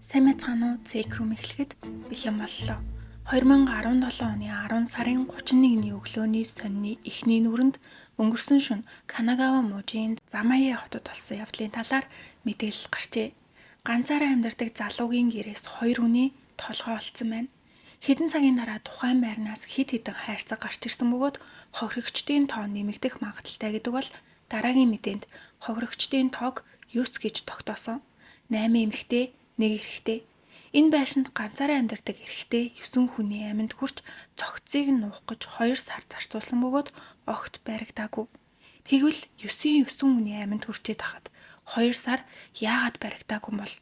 Сайн байцгаана уу? Зэк рүү эхлэхэд бэлэн боллоо. 2017 оны 10 сарын 31-ний өглөөний сонины эхний нүрэнд өнгөрсөн шөнө Канагава мужийн Замае хотод болсон явдлын талаар мэдээлэл гарчээ. Ганцаараа амьдардаг залуугийн гэрээс хоёр хүний толгой олдсон байна. Хэдэн цагийн дараа тухайн байрнаас хэд хэдэн хайрцаг гарч ирсэн бөгөөд хохирогчдын тоо нэмэгдэх магадлалтай гэдэг бол дараагийн мэдээнд хохирогчдын тоог 9 гэж тогтоосон. 8 эмэгтэй, 1 эрэгтэй. Энэ байшинд ганцаараа амьдардаг эрэгтэй 9 хүний амьд хүрч цогцыг нь нуух гэж 2 сар зарцуулсан бөгөөд огт баригдаагүй. Тэгвэл 9-ийн 9 хүний амьд хүрчээд хахад 2 сар яагаад баригдаагүй юм бол?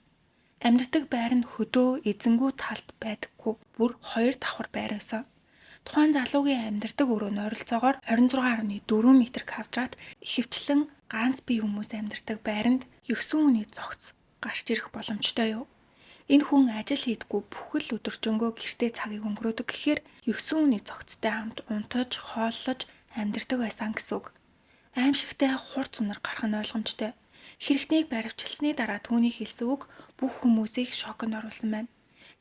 Амьдардаг байр нь хөдөө эзэнгүй талд байдаггүй. Бүр 2 давхар байр байсан. Тухайн залуугийн амьдардаг өрөө нь ойролцоогоор 26.4 м квадрат ихэвчлэн ганц бие хүмүүс амьдардаг байранд 9 хүний зогц гарч ирэх боломжтой юу? Энэ хүн ажил хийдэггүй бүхэл өдөржингөө гэртээ цагийг өнгөрөөдөг гэхээр 9 хүний зогцтой хамт унтаж, хооллож амьдардаг байсан гэсэн үг. Аимшигтай хурц үнэр гарах нь ойлгомжтой. Хэрэгтнийг баривчилсны дараа түүний хэлсэн үг бүх хүмүүсийг шоконд оруулсан байна.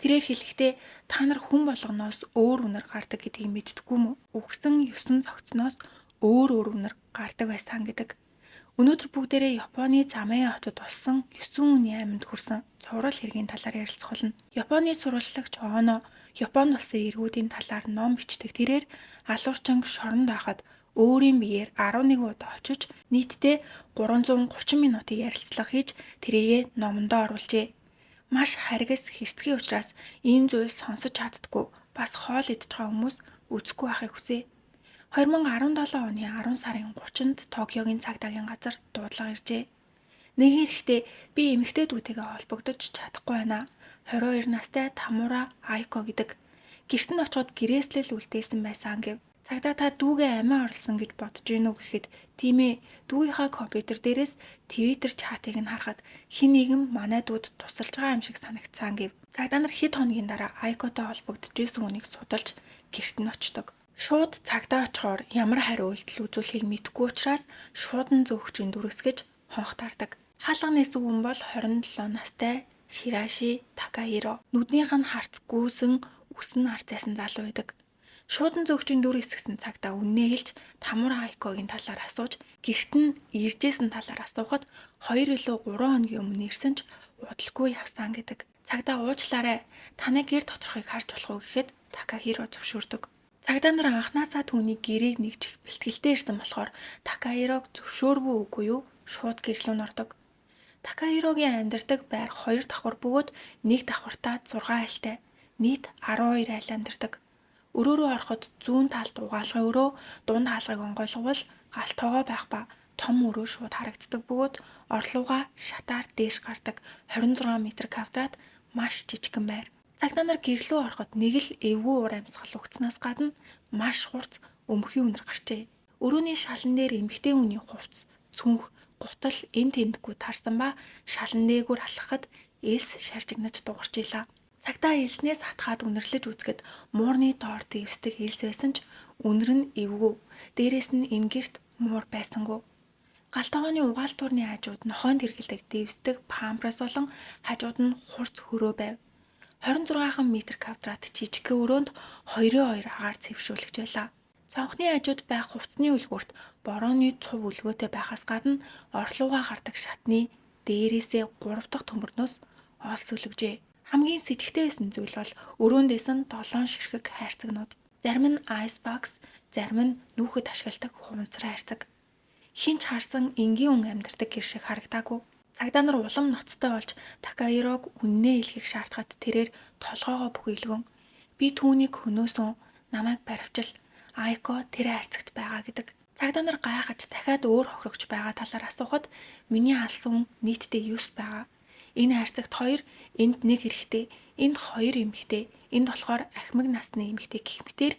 Тэрээр хэлэхдээ та нар хүн болгоноос өөр үнэр гардаг гэдгийг мэддэггүй юм уу? Үхсэн 9 цогцноос өөр өөр үнэр гардаг байсан гэдэг. Өнөөдөр бүгдээрээ Японы Замай хотод болсон 9 хүний амьд хүрсэн цуврал хэргийн талаар ярилцах болно. Японы сурвалжлагч Оно Японд болсон эргүүдийн талаар ном бичдэг. Тэрээр алуурчин шоронд байхад өөрийн биеэр 11 удаа очиж нийтдээ 330 минутын ярилцлага хийж тэрийгэ номондоо оруулжээ. Маш харгас хэрцгий учраас ийм зүйл сонсож чаддаггүй. Бас хоол идэж байгаа хүмүүс үзэхгүй байхыг хүсье. 2017 оны 10 сарын 30-нд Токиогийн цагдаагийн газар дуудлага иржээ. Нэг эрэгтэй би эмэгтэй дүүтэйгээ холбогдож чадахгүй байна. 22 настай Тамура Айко гэдэг. Гэрт нь очиход гэрээслэл үлдээсэн байсан гэв. Цагдаа та дүүгээ амиа орлсон гэж бодож гин үү гэхэд тийм ээ, дүүгийнхаа компьютер дээрээс Twitter чатыг нь харахад хэн нэгэн манай дүүд тусалж байгаа юм шиг санагдсан гэв. Цагдаа нар хэд хоногийн дараа Айкотой холбогдож исэн хүнийг судалж гэрт нь очдог. Шууд цагдаа очихоор ямар хариу үйлдэл үзүүлэхийг мэдэхгүй учраас шуудан зөөгчийн дүрсгэж хонх тардаг. Хаалга нээсэн хүн бол 27 настай Шираши Такаиро. Нүднийх нь харц гүйсэн, үс нь арцайсан залуу байдаг. Шуудан зөөгчийн дүр эсгэсэн цагдаа үннээ хэлж Тамура Айкогийн талаар асууж гэрт нь иржсэн талаар асуухад 2 илүү 3 хоногийн өмнө ирсэн ч удалгүй явсан гэдэг. Цагдаа уучлаарай. Таны гэр доторхыг харж болох уу гэхэд Такахиро зөвшөөрдөг. Цагдаа нар анхнаасаа түүний гэрийг нэгжих бэлтгэлтэй ирсэн болохоор Такахирог зөвшөөрвөө үгүй юу шууд гэрлүү нь ордог. Такахирогийн амьдардаг байр 2 давхар бөгөөд нэг давхартаа 6 айлтай, нийт 12 айл амьдардаг. Өрөө рүү ороход зүүн талд угаалгын өрөө, дунд хаалгыг онгойлговол гал тогоо байх ба том өрөө шууд харагддаг бөгөөд орлуугаа шатаар дээш гардаг 26 м квадрат маш жижигхэн байр. Цагдаа нар гэрлүү ороход нэг л эвгүй уур амьсгал угтсанаас гадна маш хурц өмгөхийн үнэр гарчээ. Өрөөний шалан дээр эмэгтэй хүний хувцас, цүнх, гутал эн тэндгүй тарсан ба шалан дээгүүр алхахад элс шаржигнаж дугарч илаа. Цагдаа элснээс хатгаад үнэрлэж үзэхэд муурны доор дэвсдэг элс байсан ч үнэр нь эвгүй. Дээрээс нь энэ гэрт муур байсангүй. Гал тогооны угаалтуурны хажууд нохойнд хэрэглэдэг дэвсдэг памперс болон хажууд нь хурц хөрөө байв. 26 м квадрат жижигхэн өрөөнд 2-2 агаар цэвэршүүлэгч байлаа. Цонхны хажууд байх хувцсны өлгүүрт борооны цув өлгөөтэй байхаас гадна орлуугаа гардаг шатны дээрээсээ 3 дахь төмөрнөөс олс үлгэжээ. Хамгийн сэжигтэй байсан зүйл бол өрөөндөөс нь 7 ширхэг хайрцагнууд. Зарим нь ice box, зарим нь нүүхэд ашигладаг хуванцар хайрцаг. Хэн ч харсан энгийн хүн амьдардаг гэр шиг харагдаагүй. Цагдаа нар улам ноцтой болж Такаирог үннээ хэлэхийг шаардахад тэрээр толгойгоо бүхийлгөн би түүнийг хөнөөсөн, намайг баривчил, Айко тэр хайрцагт байгаа гэдэг. Цагдаа нар гайхаж дахиад өөр хохирогч байгаа талаар асуухад миний алсан хүн нийтдээ 9 байгаа. Энэ хайрцагт 2, энд нэг эрэгтэй, энд 2 эмэгтэй, энд болохоор ахмаг насны эмэгтэй гэх мэтээр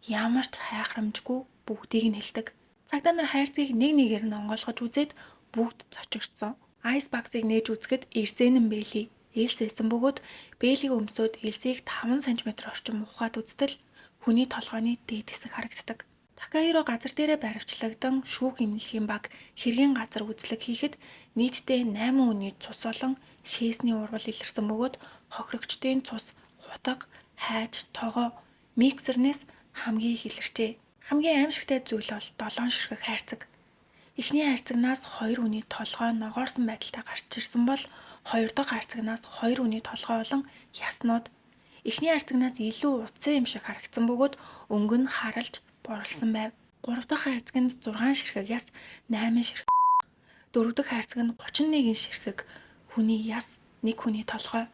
ямар ч хайхрамжгүй бүгдийг нь хэлдэг. Цагдаа нар хайрцгийг нэг нэгээр нь онгойлгож үзээд бүгд цочирдсон. Ice box-ыг нээж үзэхэд эрзээнэн бээлий элс байсан бөгөөд бээлийг өмсөөд элсийг 5 см орчим ухаад үзтэл хүний толгойн дээд хэсэг харагддаг. Такахиро газар дээрээ баривчлагдан шүүх эмнэлгийн баг хэргийн газар үзлэг хийхэд нийтдээ 8 хүний цус болон шээсний урвал илэрсэн бөгөөд хохирогчдын цус, хутга, хайж, тогоо, миксернээс хамгийн их илэрчээ. Хамгийн аимшигтай зүйл бол 7 ширхэг хайрцаг. Эхний хайрцагнаас 2 хүний толгой ногоорсон байдалтай гарч ирсэн бол хоёр дахь хайрцагнаас 2 хүний толгой болон яснууд эхний хайрцагнаас илүү утсан юм шиг харагдсан бөгөөд өнгө нь харалж боролсон байв. Гурав дахь хайрцагт 6 ширхэг яс, 8 ширхэг, дөрөв дэх хайрцагт 31 ширхэг хүний яс, нэг хүний толгой.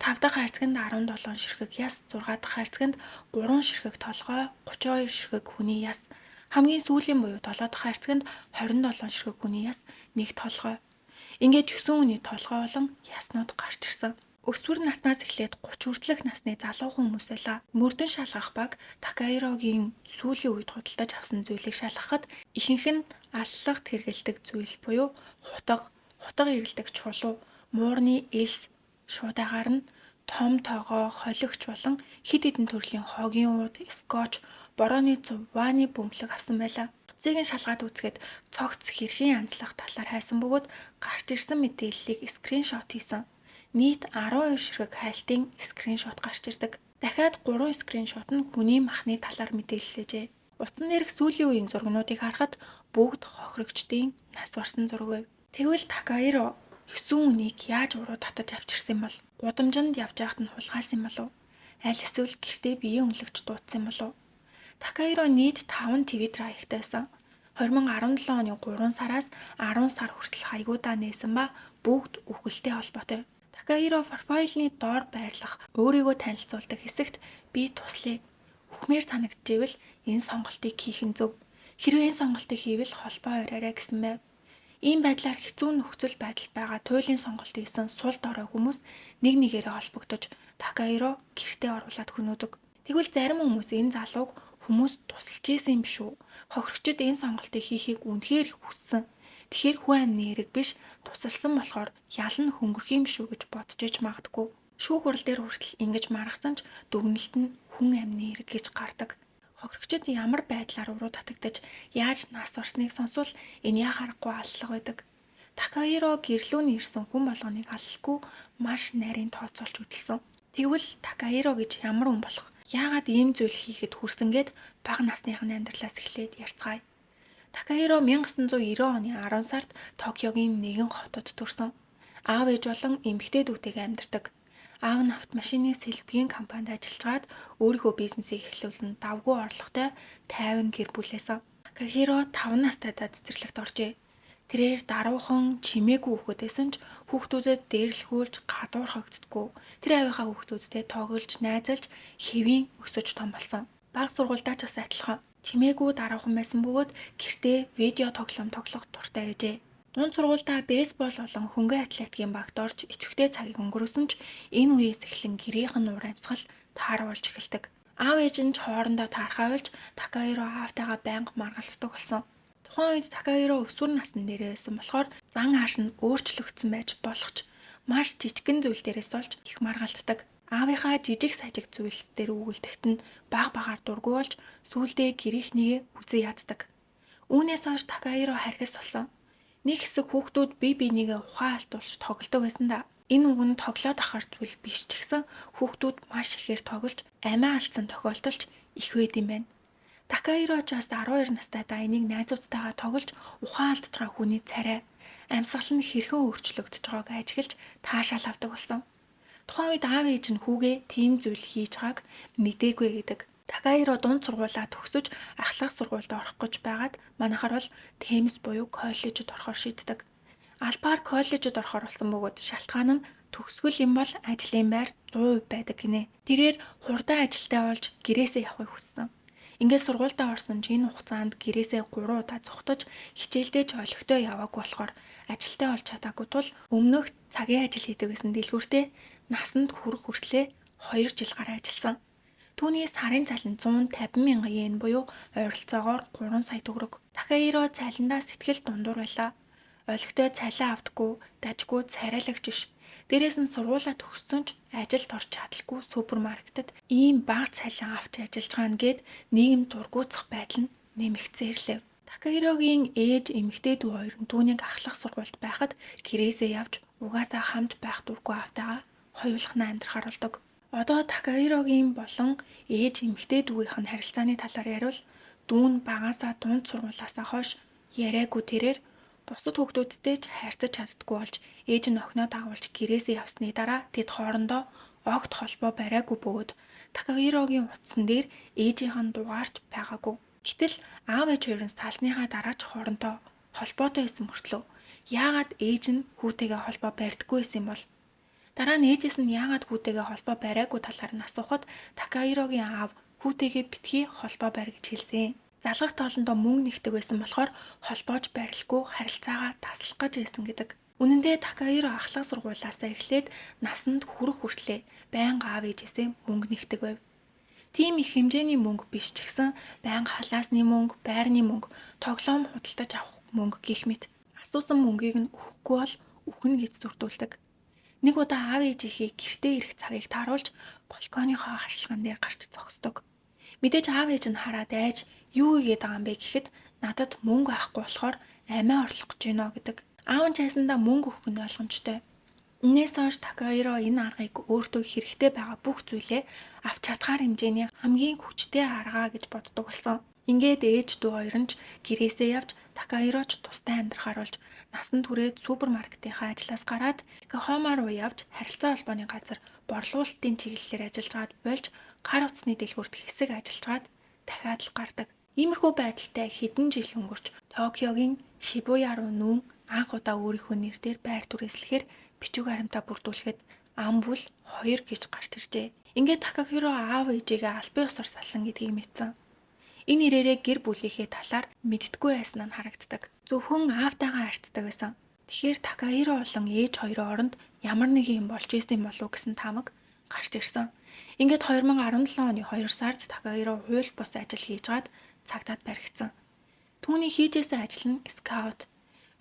Тав дахь хайрцагт 17 ширхэг яс, 6 дахь хайрцагт 3 ширхэг толгой, 32 ширхэг хүний яс. Хамгийн сүүлийн буюу 7 дахь хайрцагт 27 ширхэг хүний яс, нэг толгой. Ингээд 9 хүний толгой болон яснууд гарч ирсэн. Өсвөр наснаас эхлээд 30 хүртэлх насны залуухан хүмүүс байлаа. Мөрдөн шалгах баг Такахирогийн сүүлийн үед худалдаж авсан зүйлийг шалгахад ихэнх нь аллагт хэрэглэдэг зүйл буюу хутга, хутга эргэлдэг чулуу, муурны элс, шуудаагаар нь том тогоо, холигч болон хэд хэдэн төрлийн хогийн ууд, скотч, борооны цув, вааны бөмбөлөг авсан байлаа. Утсыг нь шалгаад үзэхэд цогц хэрхэн янзлах талаар хайсан бөгөөд гарч ирсэн мэдээллийг screenshot хийсэн. Нийт 12 ширхэг хайлтын screenshot гарч ирдэг. Дахиад 3 screenshot нь хүний махны талаар мэдээллээжээ. Утсан дээрх сүүлийн үеийн зургнуудыг харахад бүгд хохирогчдын нас барсан зураг байв. Тэгвэл Такахиро 9 хүнийг яаж уруу татаж авчирсан бол? Гудамжинд явж байхад нь хулгайлсан юм болов уу? Аль эсвэл гэртээ биеэ үнэлэгч дуудсан юм болов уу? Такахиро нийт 5 Twitter хаягтай байсан. 2017 оны 3 сараас 10 сар хүртэл хаягуудаа нээсэн ба бүгд үхэлтэй холбоотой. Такахиро профайлны доор байрлах өөрийгөө танилцуулдаг хэсэгт би туслая. Үхмээр санагдчихвэл энэ сонголтыг хийх нь зөв. Хэрвээ энэ сонголтыг хийвэл холбоо уриарай гэсэн байв. Ийм байдлаар хэцүү нөхцөл байдалд байгаа туйлын сонголт хийсэн сул дорой хүмүүс нэг нэгээрээ холбогдож Такахиро гэртээ оруулаад хөнөөдөг. Тэгвэл зарим хүмүүс энэ залууг хүмүүс тусалж исэн юм шүү. Хохирогчид энэ сонголтыг хийхийг үнэхээр их хүссэн. Тэгэхээр хүн амны эрэг биш тусалсан болохоор ял нь хөнгөрөх юм шүү гэж бодож иж магадгүй. Шүүх хурал дээр хүртэл ингэж маргасан ч дүгнэлт нь хүн амны эрэг гэж гардаг. Хохирогчид ямар байдлаар уруу татагдаж яаж нас барсныг сонсвол энэ яах аргагүй аллага байдаг. Такахиро гэрлүү нь ирсэн хүн болгоныг аллалгүй маш нарийн тооцоолж хөдөлсөн. Тэгвэл Такахиро гэж ямар хүн болох? Яагаад ийм зүйл хийхэд хүрсэн гээд бага насных нь амьдралаас эхлээд ярьцгаая. Такахиро 1990 оны 10 сард Токиогийн нэгэн хотод төрсөн. Аав ээж болон эмэгтэй дүүтэйгээ амьдардаг. Аав нь автомашины сэлбэгийн компанид ажиллаж байгаад өөрийнхөө бизнесийг эхлүүлэн давгүй орлоготой 50 гэр бүлээсэн. Такахиро 5 настайдаа цэцэрлэгт оржээ. Тэрээр даруухан чимээгүй хүүхэд байсан ч хүүхдүүдэд дээрлэхүүлж гадуурхагддаггүй. Тэр авийнхаа хүүхдүүдтэй тоглож, найзалж хэвийн өсөж том болсон. Бага сургуульдаа ч бас адилхан. Чимээгүй даруухан байсан бөгөөд гэртээ видео тоглоом тоглох дуртай байжээ. Дунд сургуульдаа бейсбол болон хөнгөн атлетикийн багт орж идэвхтэй цагийг өнгөрөөсөн ч энэ үеэс эхлэн гэрийнх нь уур амьсгал тааруулж эхэлдэг. Аав ээж нь ч хоорондоо таархаа болж Такахиро аавтайгаа байнга маргалддаг болсон. Тухайн үед Такахиро өсвөр насн дээрээ байсан болохоор зан ааш нь өөрчлөгдсөн байж болох ч маш жижигхэн зүйл дээрээс болж их маргалддаг. Аавынхаа жижиг сажиг зүйлс дээр өгүүлдэхт нь баг багаар дургүй болж сүүлдээ гэрийнхнийгээ үзэн яддаг. Үүнээс хойш Такахиро харгас болсон. Нэг хэсэг хүүхдүүд бие биенийгээ ухаан алдуулж тоглодог байсан да. Энэ үг нь тоглоод ахаар зүйл биш ч гэсэн хүүхдүүд маш ихээр тоглож амиа алдсан тохиолдол ч их байд юм байна. Такахиро ч бас 12 настайдаа энийг найзуудтайгаа тоглож ухаан алдж байгаа хүний царай амьсгал нь хэрхэн өөрчлөгдөж байгааг ажиглаж таашаал авдаг болсон. Тухайн үед аав ээж нь хүүгээ тийм зүйл хийж байгааг мдээгүй гэдэг. Такахиро дунд сургуулаа төгсөж ахлах сургуульд орох гэж байгаад манайхаар бол Темс буюу коллежид орохоор шийддэг. Албаар коллежид орохоор болсон бөгөөд шалтгаан нь төгсгөл юм бол ажлын байр 100% байдаг гинэ. Тэрээр хурдан ажилтай болж гэрээсээ явахыг хүссэн. Ингээд сургуульдаа орсон ч энэ хугацаанд гэрээсээ 3 удаа зугтаж хичээлдээ ч олигтой яваагүй болохоор ажилтай болж чадаагүй тул өмнөх цагийн ажил хийдэг гэсэн дэлгүүртээ насанд хүрэх хүртлээ 2 жил гарan ажилласан. Түүний сарын цалин 150 мянган йен буюу ойролцоогоор 3 сая төгрөг. Такахиро цалиндаа сэтгэл дундуур байлаа. Олигтой цалин авдаггүй, дажгүй царайлагч биш. Дээрээс нь сургуулаа төгссөн ч ажилд орч чадалгүй супермаркетад ийм бага цалин авч ажиллаж байгаа нь гээд нийгэм дургүйцэх байдал нь нэмэгцээрлэв. Такахирогийн ээж эмэгтэй дүү хоёр нь түүнийг ахлах сургуульд байхад гэрээсээ явж угаасаа хамт байх дургүй аавтайгаа хоёулахнаа амьдрахаар болдог. Одоо Такахирогийн болон ээж эмэгтэй дүүгийнх нь харилцааны талаар яриул дүү нь багаасаа дунд сургуулиасаа хойш яриаггүй тэрээр бусад хүүхдүүдтэй ч харьцаж чаддаггүй болж ээж нь охиноо дагуулж гэрээсээ явсны дараа тэд хоорондоо огт холбоо бариагүй бөгөөд Такахирогийн утсан дээр ээжийнх нь дугаарч байгаагүй. Гэтэл аав ээж хоёр нь салсныхаа дараа ч хоорондоо холбоотой байсан мөртлөө яагаад ээж нь хүүтэйгээ холбоо барьдаггүй байсан юм бол? Дараа нь ээжээс нь яагаад хүүтэйгээ холбоо бариагүй талаар нь асуухад Такахирогийн аав хүүтэйгээ битгий холбоо барь гэж хэлсэн. Залгах тоолондоо мөнгө нэгдэг байсан болохоор холбоож барилгүй харилцаагаа таслах гэж байсан гэдэг. Үнэн дээр Такахиро ахлах сургуулиасаа эхлээд насанд хүрэх хүртлээ байнга аав ээжээсээ мөнгө нэгдэг байв. Тийм их хэмжээний мөнгө биш ч гэсэн байнга халаасны мөнгө, байрны мөнгө, тоглоом худалдаж авах мөнгө гэх мэт. Асуусан мөнгийг нь өгөхгүй бол үхнэ гэж зүртүүлдэг. Нэг удаа аав ээжийнхээ гэртээ ирэх цагийг тааруулж балконыхоо харшилгаан дээр гарч зогсдог. Мэдээж аав ээж нь хараад айж юу хийгээд байгаа юм бэ гэхэд надад мөнгө авахгүй болохоор амиа орлох гэж байна гэдэг. Аав нь ч хайсандаа мөнгө өгөх нь ойлгомжтой. Энээс хойш Такахиро энэ аргыг өөртөө хэрэгтэй байгаа бүх зүйлээ авч чадхаар хэмжээний хамгийн хүчтэй арга гэж боддог болсон. Ингээд ээж дүү хоёр нь ч гэрээсээ явж Такахиро ч тустай амьдрахаар болж насанд хүрээд супермаркетынхаа ажлаас гараад Йокохама руу явж харилцаа холбооны газар борлуулалтын чиглэлээр ажиллаж болж гар утасны дэлгүүрт хэсэг ажиллаж дахиад л гардаг. Иймэрхүү байдалтай хэдэн жил өнгөрч Токиогийн Шибуя руу нүүн анх удаа өөрийнхөө нэр дээр байр түрээслэхээр бичиг баримтаа бүрдүүлэхэд ам бүл 2 гэж гарч иржээ. Ингээд Такахиро аав ээжийгээ албан ёсоор салсан гэдгийг мэдсэн. Энэ хэрээрээ гэр бүлийнхээ талаар мэддэггүй байсан нь харагддаг. Зөвхөн аавтайгаа харьцдаг байсан. Тэгэхээр Такахиро болон ээж хоёрын оронд ямар нэгэн юм болж исэн болов уу гэсэн таамаг гарч ирсэн. Ингээд 2017 оны 2 сард Такахиро хууль бус ажил хийж байгаад цагдаад баригдсан. Түүний хийж байсан ажил нь скаут.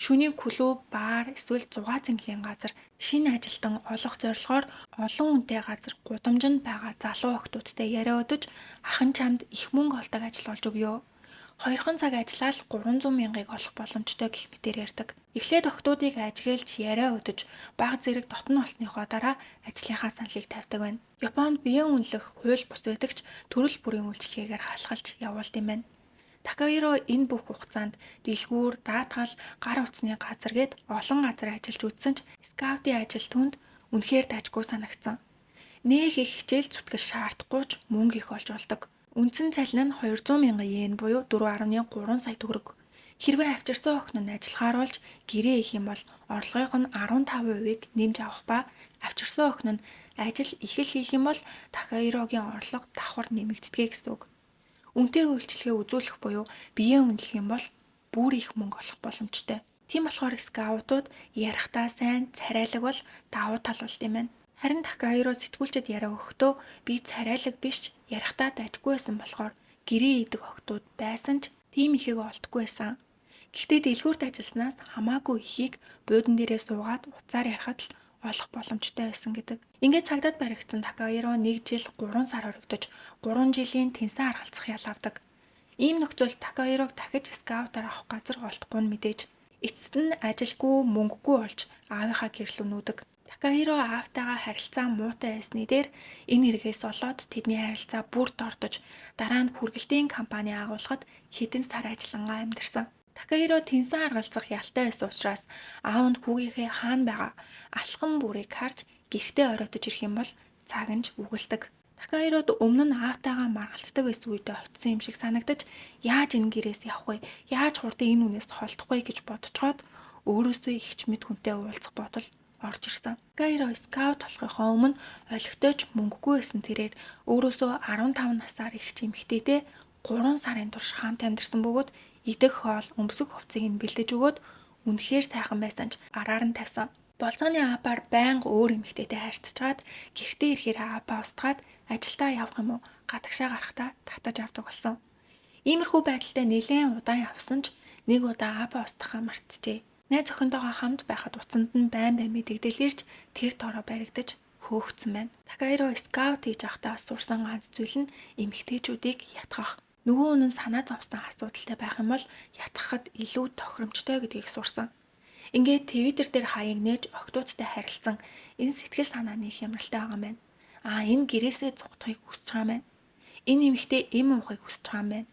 Шөнийн клуб, бар эсвэл зугаа цэнгэлийн газар шинэ ажилтан олох зорилгоор олон хүнтэй газар гудамжинд байгаа залуу охидуудтай яриа өдөж ах нь чамд их мөнгө олдог ажил олж өгье. Хоёрхон цаг ажиллаад 300 мянгаыг олох боломжтой гэх мэтээр ярьдаг. Эхлээд охидуудыг ажиглаж яриа өдөж бага зэрэг дотно болсныхоо дараа ажлынхаа саналыг тавьдаг байна. Японд биеэ үнэлэх хууль бус байдаг ч төрөл бүрийн үйлчилгээгээр халахалж явуулд юм байна. Такахиро энэ бүх хугацаанд дэлгүүр, даатгал, гар утасны газар гээд олон газар ажиллаж үзсэн ч скаутын ажил түүнд үнэхээр дажгүй санагдсан. Нэх их хичээл зүтгэл шаардахгүй ч мөнгө их олж болдог. Үндсэн цалин нь 200 мянган йен буюу 4.3 сая төгрөг. Хэрвээ авчирсан охин нь ажиллахаар болж гэрээ хийх юм бол орлогын нь 15%-ийг нэмж авах ба авчирсан охин нь ажил их л хийх юм бол Такахирогийн орлого давхар нэмэгддэг гэсэн үг. Үнэтэй үйлчилгээ үзүүлэх буюу биеэ үнэлэх юм бол бүр их мөнгө олох боломжтой. Тийм болохоор скаутууд ярихдаа сайн, царайлаг бол давуу тал болд юм байна. Харин Такахиро сэтгүүлчид яриа өгөхдөө би царайлаг биш, ярихдаа дажгүй байсан болохоор гэрээ идэг охидууд байсан ч тийм ихийг олдохгүй байсан. Гэхдээ дэлгүүрт ажилласнаас хамаагүй ихийг буудан дээрээ суугаад утсаар ярихад л олох боломжтой байсан гэдэг. Ингээд цагдаад баригдсан Такахиро 1 жил 3 сар хоригдож 3 жилийн тэнсэн аргалцах ял авдаг. Ийм нөхцөлд Такахирог дахиж скаутаар авах газар олдохгүй нь мэдээж. Эцэст нь ажилгүй, мөнгөгүй болж аавынхаа гэр лүү нүүдэг. Такахиро аавтайгаа харилцаа муутай байсны дээр энэ хэрэгээс олоод тэдний харилцаа бүр дордож дараа нь хүргэлтийн компани агуулгад хэдэн сар ажиллангаа амьдарсан. Такахиро тэнсэн аргалцах ялтай байсан учраас аав нь хүүгийнхээ хаана байгаа алхам бүрийг харж гэртээ оройтож ирэх юм бол цаг нь үгэлдэг. Такахирод өмнө нь аавтайгаа маргалтдаг байсан үедээ очсон юм шиг санагдаж яаж энэ гэрээс явах вэ? Яаж хурдан энэ хүнээс холдох вэ гэж бодцоход өөрөөсөө их ч мэд хүнтэй уулзах бодол орж ирсэн. Такахиро скаут болохынхоо өмнө олигтой ч мөнгөгүй байсан тэрээр өөрөөсөө 15 насаар их ч эмэгтэйтэй 3 сарын турш хамт амьдарсан бөгөөд идэх хоол, өмсөх хувцсыг нь бэлдэж өгөөд үнэхээр сайхан байсан ч араар нь тавьсан. Болзооны апаар байнга өөр эмэгтэйтэй харьцажгаад гэртээ ирэхээр апаа устгаад ажилдаа явах юм уу гадагшаа гарахдаа татаж авдаг болсон. Иймэрхүү байдалтай нэлээн удаан явсан ч нэг удаа апаа устгахаа мартжээ. Найз охинтойгоо хамт байхад утсанд нь байн байн мэдэгдэл ирж тэр доороо баригдаж хөөгцсөн байна. Такахиро скаут хийж байхдаа сурсан ганц зүйл нь эмэгтэйчүүдийг ятгах. Нөгөө хүн нь санаа зовсон асуудалтай байх юм бол ятгахад илүү тохиромжтой гэдгийг сурсан. Ингээд Twitter дээр хаяг нээж охидуудтай харилцсан энэ сэтгэл санааны хямралтай байгаа юм байна. Аа, энэ гэрээсээ зугтахыг хүсэж байгаа юм байна. Энэ эмэгтэй эм уухыг хүсэж байгаа юм байна.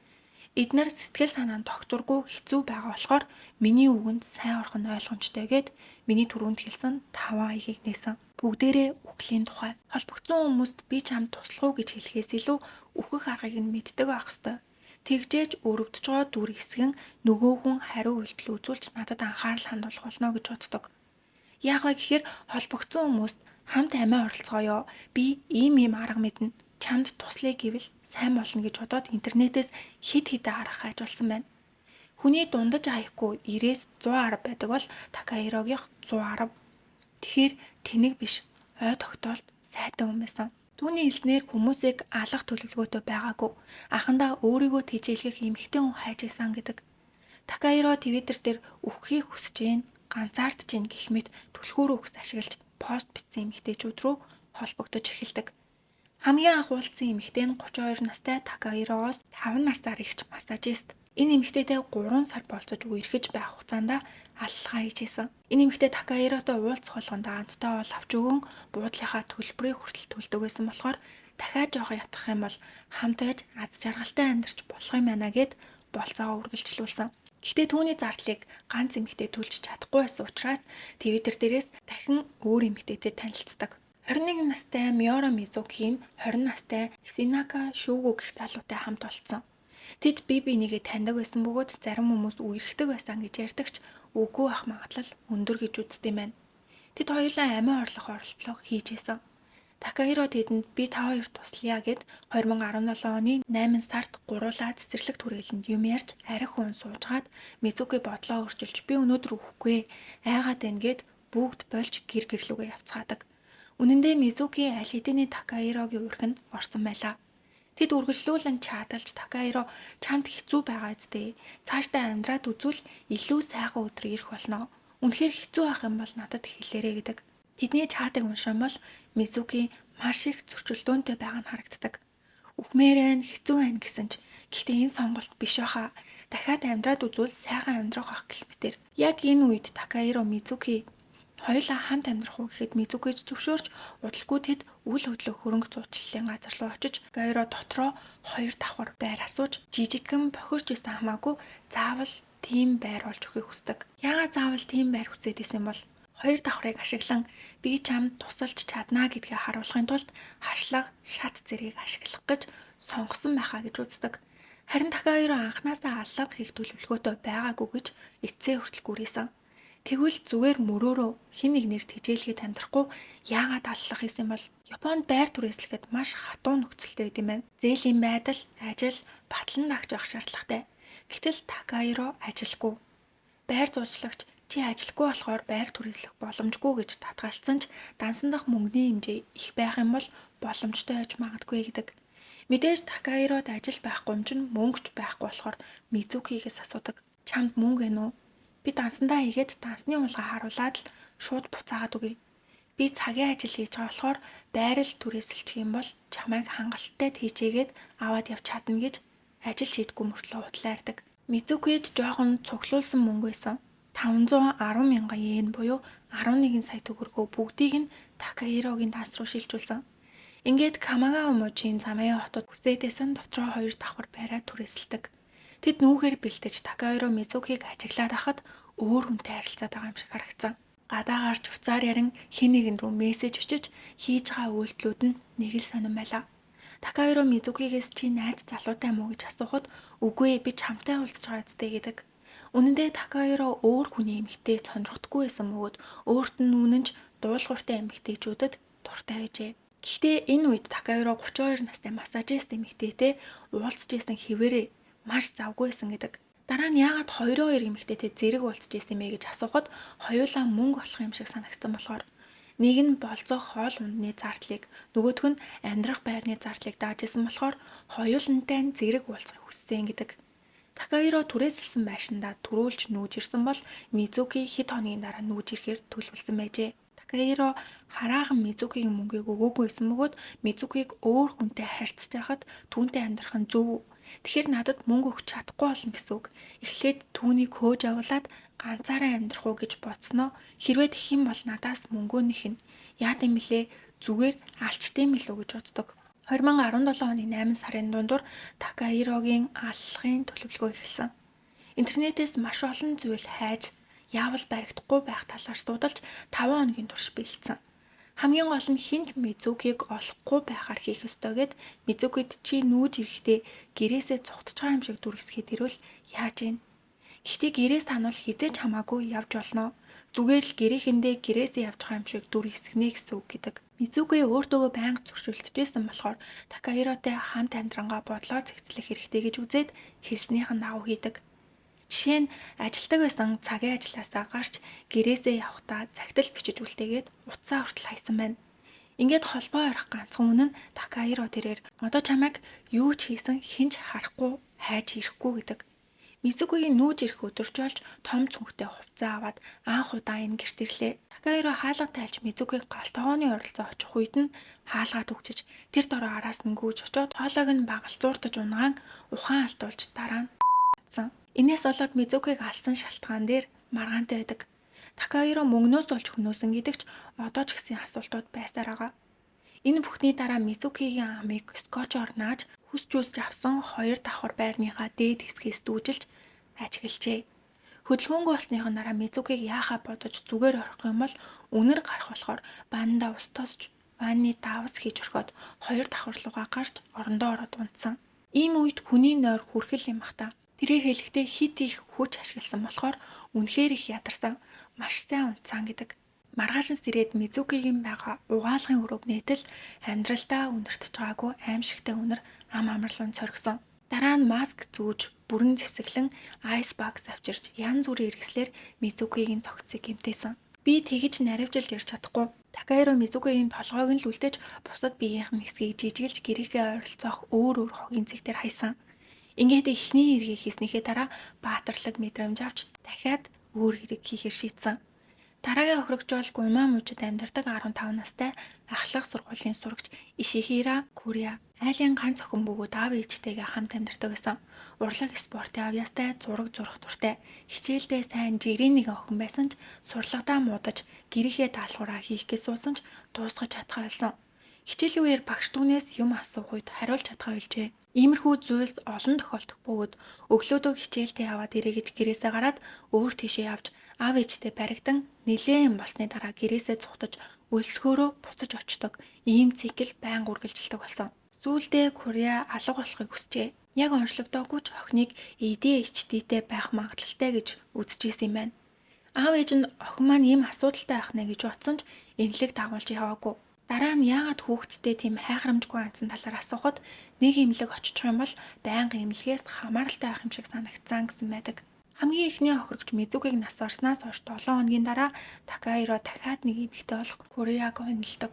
Эднэр сэтгэл санаа нь тогтворгүй хэцүү байгаа болохоор миний үгэнд сайн орох нь ойлгомжтой гээд миний түрүүнд хэлсэн 5 аягийг нээсэн. Бүгдээрээ үхлийн тухай. Холбогдсон хүмүүст би чамд туслах уу гэж хэлэхээс илүү үхэх аргыг нь мэддэг байх ёстой. Тэгжээж өрөвдөж байгаа дүр хэсгэн нөгөө хүн хариу үйлдэл үзүүлж надад анхаарал хандуулах болно гэж боддог. Яах вэ гэхээр холбогдсон хүмүүст хамт амиа оролцгоё. Би ийм ийм арга мэднэ. Чамд туслая гэвэл сайн болно гэж бодоод интернетээс хэд хэдэн арга хайж болсон байна. Хүний дундаж IQ 90-ээс 110 байдаг бол Такахирогийнх 110. Тэгэхээр тэнэг биш, ой тогтоолт сайтай хүн байсан. Түүний хэлснээр хүмүүсийг алах төлөвлөгөөтэй байгаагүй. Анхандаа өөрийгөө тэжээлгэх эмэгтэй хүн хайж исэн гэдэг. Такахиро Twitter дээр үхэхийг хүсэж гин, ганцаардж гин гэх мэт түлхүүр үгс ашиглаж пост бичсэн эмэгтэйчүүд рүү холбогдож эхэлдэг. Хамгийн анх уулзсан эмэгтэй нь 32 настай Такахирогоос 5 насаар эгч массажист. Энэ эмэгтэйтэй 3 сар болцож үерхэж байх хугацаанд аллалгаа хийж исэн. Энэ эмэгтэй Такахиротой уулзах болгонд амттай хоол авч өгөн буудлынхаа төлбөрийг хүртэл төлдөг байсан болохоор дахиад жоохон ятгах юм бол хамт байж аз жаргалтай амьдарч болох юм байна гэд болцоогоо үргэлжлүүлсэн. Гэхдээ түүний зардлыг ганц эмэгтэй төлж чадахгүй байсан учраас Twitter дээрээс дахин өөр эмэгтэйтэй танилцдаг. 21 настай Миора Мизукийн 20 настай Синака Шүгү гэх залуутай хамт олцсон. Тэд бие биенийгээ таньдаг байсан бөгөөд зарим хүмүүс үерхдэг байсан гэж ярьдаг ч үгүй ах магадлал өндөр гэж үздэг юм байна. Тэд хоёулаа амиа орлох оролдлого хийж исэн. Такахиро тэдэнд би та хоёр туслая гэд 2017 оны 8 сард гуруулаа цэцэрлэг түрээлэнд юм ярьж арх хүн суужгаад Мизуки бодлоо өөрчилж би өнөөдөр үхэхгүй айгаад байна гэд бүгд болж гэр гэрлүүгээ явцгаадаг. Үнэн дээр Мизуки аль хэдийн Такахирогийн үерхэнд орсон байлаа. Тэд үргэлжлүүлэн чаталж Такахиро чамд хэцүү байгаа үстэй. Цаашдаа амьдраад үзвэл илүү сайхан өдөр ирэх болно. Үнэхээр хэцүү байх юм бол надад хэлээрэй гэдэг. Тэдний чатыг уншсан бол Мизуки маш их зөрчилдөөнтэй байгаа нь харагддаг. Үхмээр байна, хэцүү байна гэсэн ч гэхдээ энэ сонголт биш байхаа. Дахиад амьдраад үзвэл сайхан амьдрах байх гэх мэтэр. Яг энэ үед Такахиро Мизуки хоёулаа хамт амьдрах уу гэхэд Мизукиж зөвшөөрч удалгүй тэд үл хөдлөх хөрөнгө зуучлалын газар руу очиж Гайро дотроо 2 давхар байр асууж жижигхэн бохирч исэн хамаагүй заавал тийм байр олж өгөхийг хүсдэг. Яагаад заавал тийм байр хүсээд исэн бол 2 давхрыг ашиглан би чамд тусалж чаднаа гэдгээ харуулахын тулд хашлага шат зэргийг ашиглах гэж сонгосон байхаа гэж үздэг. Харин Такахиро анханасаа аллага хийх төлөвлөгөөтэй байгаагүй гэж эцсээ хүртэл гүрийсэн. Тэгвэл зүгээр мөрөөрөө хэн нэгнээр тэжээлгээд амьдрахгүй яагаад аллах хийсэн бол Японд байр түрээслэхэд маш хатуу нөхцөлтэй байд юм байна. Зээлийн байдал, ажил, батлан дагч байх шаардлагатай. Гэтэл Такахиро ажилгүй. Байр зуучлагч чи ажилгүй болохоор байр түрээслэх боломжгүй гэж татгалцсан ч дансан дах мөнгөний хэмжээ их байх юм бол боломжтой байж магадгүй гэдэг. Мэдээж Такахирод ажил байхгүй юм чинь мөнгөч байхгүй болохоор Мизукигээс асуудаг. Чамд мөнгө байна уу? Би дансандаа хийгээд дансны хулгай харуулад л шууд буцаагаад өгье. Би цагийн ажил хийж байгаа болохоор байрал түрээсэлчих юм бол чамайг хангалттай тийчээгээд аваад явж чадна гэж ажил хийдэггүй мөртлөө худлаа ярьдаг. Мизукид жоохон цуглуулсан мөнгө байсан. 510 мянган йен буюу 11 сая төгрөгөө бүгдийг нь Такахирогийн данс руу шилжүүлсэн. Ингээд Камагава мужийн Замая хотод хүсээдсэн дотроо 2 давхар байраа түрээсэлдэг. Тэд нүүхээр бэлтэж Такахиро Мизукиг ажиглаад байхад өөр хүнтэй харилцаад байгаа юм шиг харагдсан. Гадаа гарч уцаар ярин хэн нэгэн рүү мессеж өчөж хийж байгаа үйлдэлүүд нь нэг л сонирн байлаа. Такахиро Мизукигээс чи найз залуутай мүү гэж асуухад үгүй ээ би чамтай уулзж байгаа үстэй гэдэг. Үнэн дээр Такахиро өөр хүний эмэгтэй сонирхдаггүй байсан бөгөөд өөрт нь үнэнч дуулууртай эмэгтэйчүүдэд дуртай байжээ. Гэхдээ энэ үед Такахиро 32 настай массажист эмэгтэйтэй уулзж исэн хэвээрээ маш завгүй байсан гэдэг. Дараа нь яагаад 2-2 эмэгтэйтэй зэрэг уулзж исэн юм бэ гэж асуухад хоёулаа мөнгө олох юм шиг санагдсан болохоор нэг нь болзох хоол ундны зардлыг нөгөөх нь амьдрах байрны зардлыг дааж исэн болохоор хоёулантай нь зэрэг уулзахыг хүссэн гэдэг. Такахиро түрээсэлсэн байшиндаа түрүүлж нүүж ирсэн бол Мизуки хэд хоногийн дараа нүүж ирэхээр төлөвлөсөн байжээ. Такахиро хараахан Мизукигийн мөнгийг өгөөгүй байсан бөгөөд Мизукиг өөр хүнтэй харьцаж байхад түүнтэй амьдрах нь зөв үү? Тэгэхээр надад мөнгө өгч чадахгүй болно гэсэн үг. Эхлээд түүнийг хөөж явуулаад ганцаараа амьдрах уу гэж бодсноо. Хэрвээ тэгэх юм бол надаас мөнгөө нэхнэ. Яад юм блэ? Зүгээр алчдсан билүү гэж боддог. 2017 оны 8 сарын дундуур Такаирогийн аллахын төлөвлөгөө эхэлсэн. Интернетээс маш олон зүйл хайж яавал баригдахгүй байх талаар судалж 5 хоногийн турш бэлдсэн. Хамгийн гол нь хэн ч Мизукиг олохгүй байхаар хийх ёстой гэд Мизукид чи нүүж ирэхдээ гэрээсээ цугтаж байгаа юм шиг дүрсгээд ирвэл яаж ийн? Гэхдээ гэрээ сануул хэзээ ч хамаагүй явж олно. Зүгээр л гэрээхэндээ гэрээсээ явж байгаа юм шиг дүр хэсгэнэ гэсэн үг гэдэг. Мизуки өөртөөгөө байнга зөрчилдөжсэн болохоор Такаиротой хамт амьдрангаа бодлоо зэгцлэх хэрэгтэй гэж үзээд хэлснийх нь дагуу хийдэг. Жишээ нь ажилдаг байсан цагийн ажлаасаа гарч гэрээсээ явахдаа захидал бичиж үлдээгээд утсаа хүртэл хайсан байна. Ингээд холбоо орох ганцхан үнэн нь Такаиро тэрээр одоо чамайг юу ч хийсэн хэн ч харахгүй хайж ирэхгүй гэдэг. Мизукигийн нүүж ирэх өдөрч болж том цүнхтэй хувцас аваад анх удаа энэ гэрт ирлээ. Такаиро хаалга тайлж Мизукиг гал тогооны оролцоо очих үед нь хаалгаа түгжиж тэр дороо араас нь гүйж очоод хоолойг нь багалзууртаж унагаан ухаан алдуулж дараа нь сан. Энээс болоод Мизукиг алсан шалтгаан дээр маргаантай байдаг. Такаиро мөнгнөөс олж хөнөөсөн гэдэг ч одоо ч гэсэн асуултууд байсаар байгаа. Энэ бүхний дараа Мизукигийн амыг скотчоор нааж хүсч үзэж авсан хоёр давхар байрныхаа дээд хэсгээс дүүжилж ажиглажээ. Хөдөлгөөнгүй болсныхон дараа Мизукиг яахаа бодож зүгээр орох юм бол үнэр гарах болохоор ваннда ус тосч ванны давс хийж орхиод хоёр давхар руугаа гарч орондоо ороод унтсан. Ийм үед хүний нойр хүрхэл юм ах та. Тэрээр хэлэхдээ хит их хүч ашигласан болохоор үнэхээр их ядарсан. Маш сайн унтсан гэдэг. Маргааш нь сэрээд Мизукигийн байгаа угаалгын өрөөг нээтэл амьдралдаа үнэртэж байгаагүй аимшигтай үнэр ам амарлуун цоргисон. Дараа нь маск зүүж бүрэн зэвсэглэн ice box авчирч янз бүрийн хэрэгслээр Мизукигийн цогцыг гэмтээсэн. Би тэгэж наривчилж ярьж чадахгүй. Такаиро Мизукигийн толгойг нь л үлдээж бусад биеийнх нь хэсгийг жижигэлж гэрийнхээ ойролцоох өөр өөр хогийн зэг дээр хайсан. Ингээд эхний эргийг хийснийхээ дараа баатарлаг мэдрэмж авч дахиад өөр хэрэг хийхээр шийдсэн. Дараагийн хохирогч бол Гунма мужид амьдардаг 15 настай ахлах сургуулийн сурагч Ишихира Курия. Айлын ганц охин бөгөөд аав ээжтэйгээ хамт амьдардаг байсан. Урлаг спортын авьяастай, зураг зурах дуртай. Хичээлдээ сайн жирийн нэгэн охин байсан ч сурлагадаа муудаж гэрийнхээ даалгавраа хийх гэж суусан ч дуусгаж чадхаа болсон. Хичээлийн үеэр багш түүнээс юм асуух үед хариулж чадхаа болжээ. Иймэрхүү зүйлс олон тохиолдох бөгөөд өглөөдөө хичээлдээ яваад ирээ гэж гэрээсээ гараад өөр тийшээ явж аав ээжтэй баригдан нэлээн болсны дараа гэрээсээ цухтаж өлсгөөрөө буцаж очдог ийм цикл байнга үргэлжилдэг болсон. Сүүлдээ Курия алга болохыг хүсжээ. Яг онцлогдоогүй ч охиныг ADHD-тэй байх магадлалтай гэж үзчихсэн юм байна. Аав ээж нь охин маань ийм асуудалтай байх нэ гэж бодсон ч эмнэлэг дагуулж яваагүй. Дараа нь яагаад хүүхэдтэй тийм хайхрамжгүй хандсан талаар асуухад нэг эмнэлэг очих юм бол байнга эмнэлгээс хамааралтай байх юм шиг санагдсан гэсэн байдаг. Хамгийн эхний хохирогч Мизукиг нас барснаас хойш 7 хоногийн дараа Такаиро дахиад нэг эмэгтэй болох Курияг онилдог.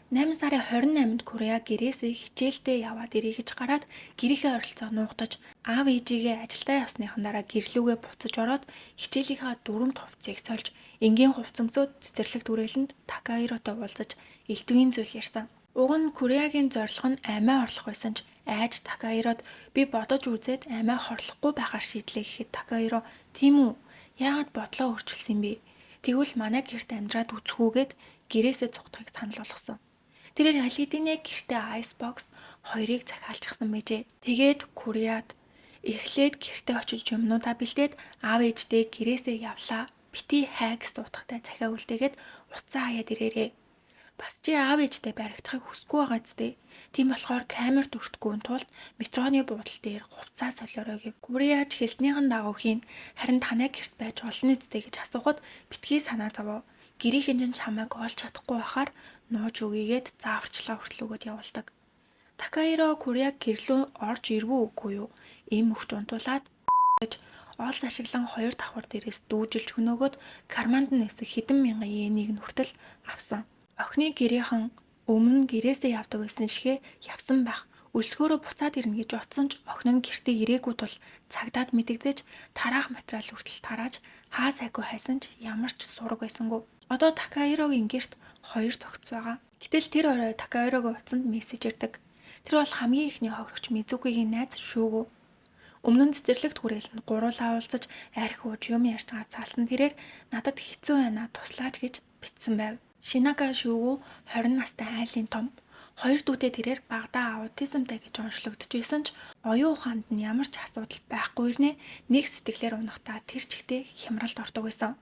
8 сарын 28-нд Курия гэрээсээ хичээлдээ яваад ирье гэж гараад гэрийнхээ ойролцоо нуугдаж аав ээжигээ ажилдаа явсныхан дараа гэрлүүгээ буцаж ороод хичээлийнхаа дүрэмт хувцсыг сольж энгийн хувцас өмсөөд цэцэрлэг түрээлэнд Такаиротой уулзаж элдвийн зүйл ярьсан. Уг нь Куриягийн зорилго нь амиа орлох байсан ч айж Такаирод би бодож үзээд амиа хорлохгүй байхаар шийдлээ гэхэд Такаиро тийм үү? Яагаад бодлоо өөрчилсөн юм бэ? Тэгвэл манай гэрт амьдраад үзэх үү гэд гэрээсээ цугтахыг санал болгосон. Тэрээр аль хэдийнэ гэртээ ice box хоёрыг захиалчихсан байжээ. Тэгээд Курияд эхлээд гэртээ очиж юмнуудаа бэлдээд аав ээждээ гэрээсээ явлаа. Бити хай гэсэн утгатай захиа үлдээгээд утсаа хаяад ирээрээ. Бас чи аав ээжтэй баригдахыг хүсэхгүй байгаа зү. Тийм болохоор камерт өртөхгүй тулд метроны буудал дээр хувцаа солиорой гэв. Курияч хэлснийхэн дагуу хийн. Харин танай гэрт байж болно үсттэй гэж асуухад битгий санаа зовоо. Гэрийнхэн чинь чамайг олж чадахгүй байхаар нууж өгьегээд зааварчилгаа хүртэл өгөөд явуулдаг. Такаиро Курияг гэрлүү орж ирвүү үгүй юу? Эм өгч унтуулад гэж олс ашиглан хоёр давхар дээрээс дүүжилж хөнөөгөөд карманд нь нээсэн хэдэн мянган йенийг нь хүртэл авсан. Охины гэрийнхэн өмнө нь гэрээсээ явдаг байсан шигэ явсан байх. Өлсгөөрөө буцаад ирнэ гэж бодсон ч охин нь гэртээ ирээгүй тул цагдаад мэдэгдэж тараах материал хүртэл тарааж хаа сайгүй хайсан ч ямар ч сураг байсангүй. Одоо Такаирогийн гэрт хоёр цогц байгаа. Гэтэл тэр орой Такаирогийн утсанд мессеж ирдэг. Тэр бол хамгийн эхний хохирогч Мизукигийн найз Шүүгү. Өмнө нь цэцэрлэгт хүрээлэнд гуруулаа уулзаж архи ууж юм ярьж цаалсан тэрээр надад хэцүү байна туслаач гэж бичсэн байв. Шинага Шүүгү 20 настай айлын том. Хоёр дүүтэй тэрээр багадаа аутизмтай гэж онцлогдож байсан ч оюун ухаанд нь ямар ч асуудал байхгүй ирнэ нэг сэтгэлээр унахдаа тэр чигтээ хямралд ордог байсан.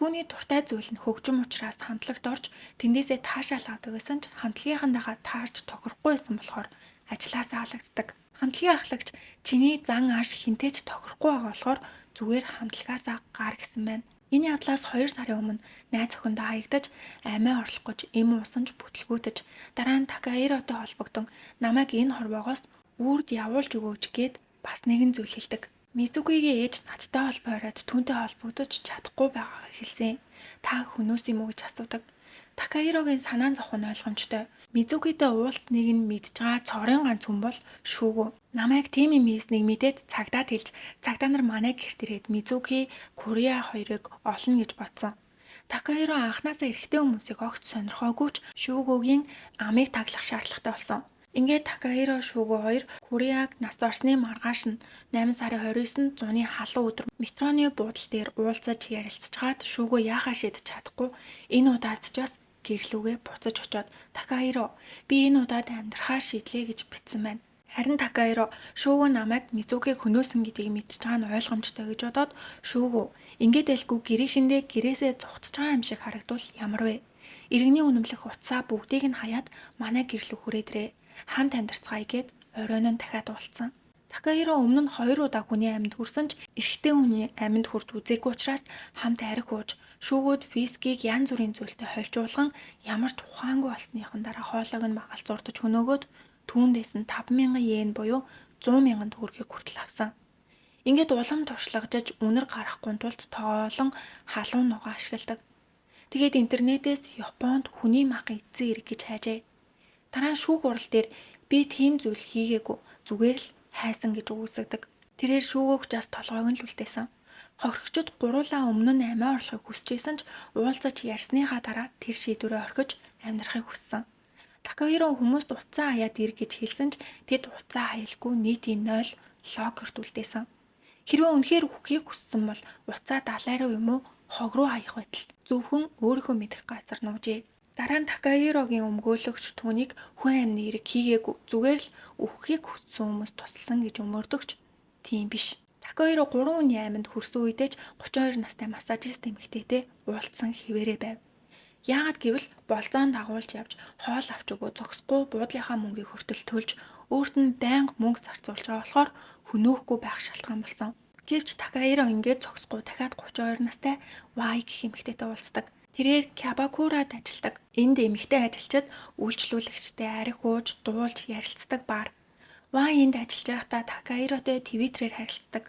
Түүний дуртай зүйл нь хөгжим учраас хамтлагт орж тэндээсээ таашаал авдаг байсан ч хамтлагийнхантайгаа таарч тохирохгүй байсан болохоор ажлаасаа алагддаг. Хамтлагийн ахлагч чиний зан ааш хэнтэй ч тохирохгүй байгаа болохоор зүгээр хамтлагаасаа гар гэсэн байна. Энэ явдлаас 2 сарын өмнө найз охиндоо хаягдаж амиа орлох гэж эм уусан ч бүтлгүүтэж дараа нь Такаиротой холбогдсон намайг энэ хорвоогоос үрд явуулж өгөөч гээд бас нэгэн зүйл хэлдэг. Мизукигийн ээж надтай холбоо бариад түүнтэй холбогдож чадахгүй байгаагаа хэлсэн. Та хөнөөс юм уу гэж асуудаг. Такаирогийн санаа зовх нь ойлгомжтой. Мизукитэй уулзсныг нь мэдж байгаа цорын ганц хүн бол Шүүгү. Намайг тийм юм хийснийг мэдээд цагдаад хэлж цагдаа нар манай гэрт ирээд Мизуки, Куриа хоёрыг олно гэж бодсон. Такаиро анхнаасаа эрэгтэй хүмүүсийг огт сонирхоогүй ч Шүүгүгийн амыг таглах шаардлагатай болсон. Ингээд Такаиро Шүүгү хоёр Куриаг нас барсны маргааш нь 8 сарын 29-нд зуны халуун өдөр метроны буудал дээр уулзаж ярилцчихаад Шүүгү яахаа шийдэж чадахгүй энэ удаад ч бас гэрлүүгээ буцаж очоод Такаиро би энэ удаад амьдрахаар шийдлээ гэж бичсэн байна. Харин Такаиро Шүүгү намайг Мизукиг хөнөөсөн гэдгийг мэдчихэж байгаа нь ойлгомжтой гэж бодоод Шүүгү ингээд байлгүй гэрээхэндээ гэрээсээ зугтаж байгаа юм шиг харагдвал ямар вэ? Иргэний үнэмлэх утсаа бүгдийг нь хаяад манай гэрлүү хүрээд ирээ. Хамт амьдарцгаая гэд оройн нь дахиад уулзсан. Такаиро өмнө нь 2 удаа хүний амьд хүрсэн ч эрэгтэй хүний амьд хүрч үзээгүй учраас хамт архи ууж шүүгүүд вискиг янз бүрийн зүйлтэй хольжуулган ямар ч ухаангүй болсныхан дараа хоолойг нь магалзуурдаж хөнөөгөөд түүндээс нь 5000 йен буюу 100 мянган төгрөгийг хүртэл авсан. Ингээд улам туршлагажиж үнэр гарахгүй тулд тоолон халуун ногоо ашигладаг. Тэгээд интернетээс Японд хүний мах эзэн ирэг гэж хайжээ. Дараа нь шүүх хурал дээр би тийм зүйл хийгээгүй зүгээр л хайсан гэж үгүйсгэдэг. Тэрээр шүүгөөгч бас толгойг нь л үлдээсэн. Хохирогчид гуруулаа өмнө нь амиа орлохыг хүсэж байсан ч уулзаж ярьсныхаа дараа тэр шийдвэрээ орхиж амьдрахыг хүссэн. Такаиро хүмүүст утсаа хаяад ир гэж хэлсэн ч тэд утсаа хаялгүй нийтийн 0 локерт үлдээсэн. Хэрвээ үнэхээр үхэхийг хүссэн бол утсаа далай руу юм уу хог руу хаях байтал зөвхөн өөрийнхөө мэдэх газар нуужээ. Дараа нь Такаирогийн өмгөөлөгч түүнийг хүн амны эрэг хийгээгүй зүгээр л үхэхийг хүссэн хүмүүс тусалсан гэж өмөрдөгч тийм биш. Такаиро 3 хүний аминд хүрсэн үедээ ч 32 настай массажист эмэгтэйтэй уулзсан хэвээрээ байв. Яагаад гэвэл болзоон дагуулж явж хоол авч өгөө зогсохгүй буудлынхаа мөнгийг хүртэл төлж өөрт нь байнга мөнгө зарцуулж байгаа болохоор хөнөөхгүй байх шалтгаан болсон. Гэвч Такаиро ингээд зогсохгүй дахиад 32 настай Вай гэх эмэгтэйтэй уулздаг. Тэрээр Кябакурад ажилладаг. Энд эмэгтэй ажилчид үйлчлүүлэгчтэй архи ууж, дуулж ярилцдаг бар. Вай энд ажиллаж байхдаа Такаиротой Твиттерээр харилцдаг.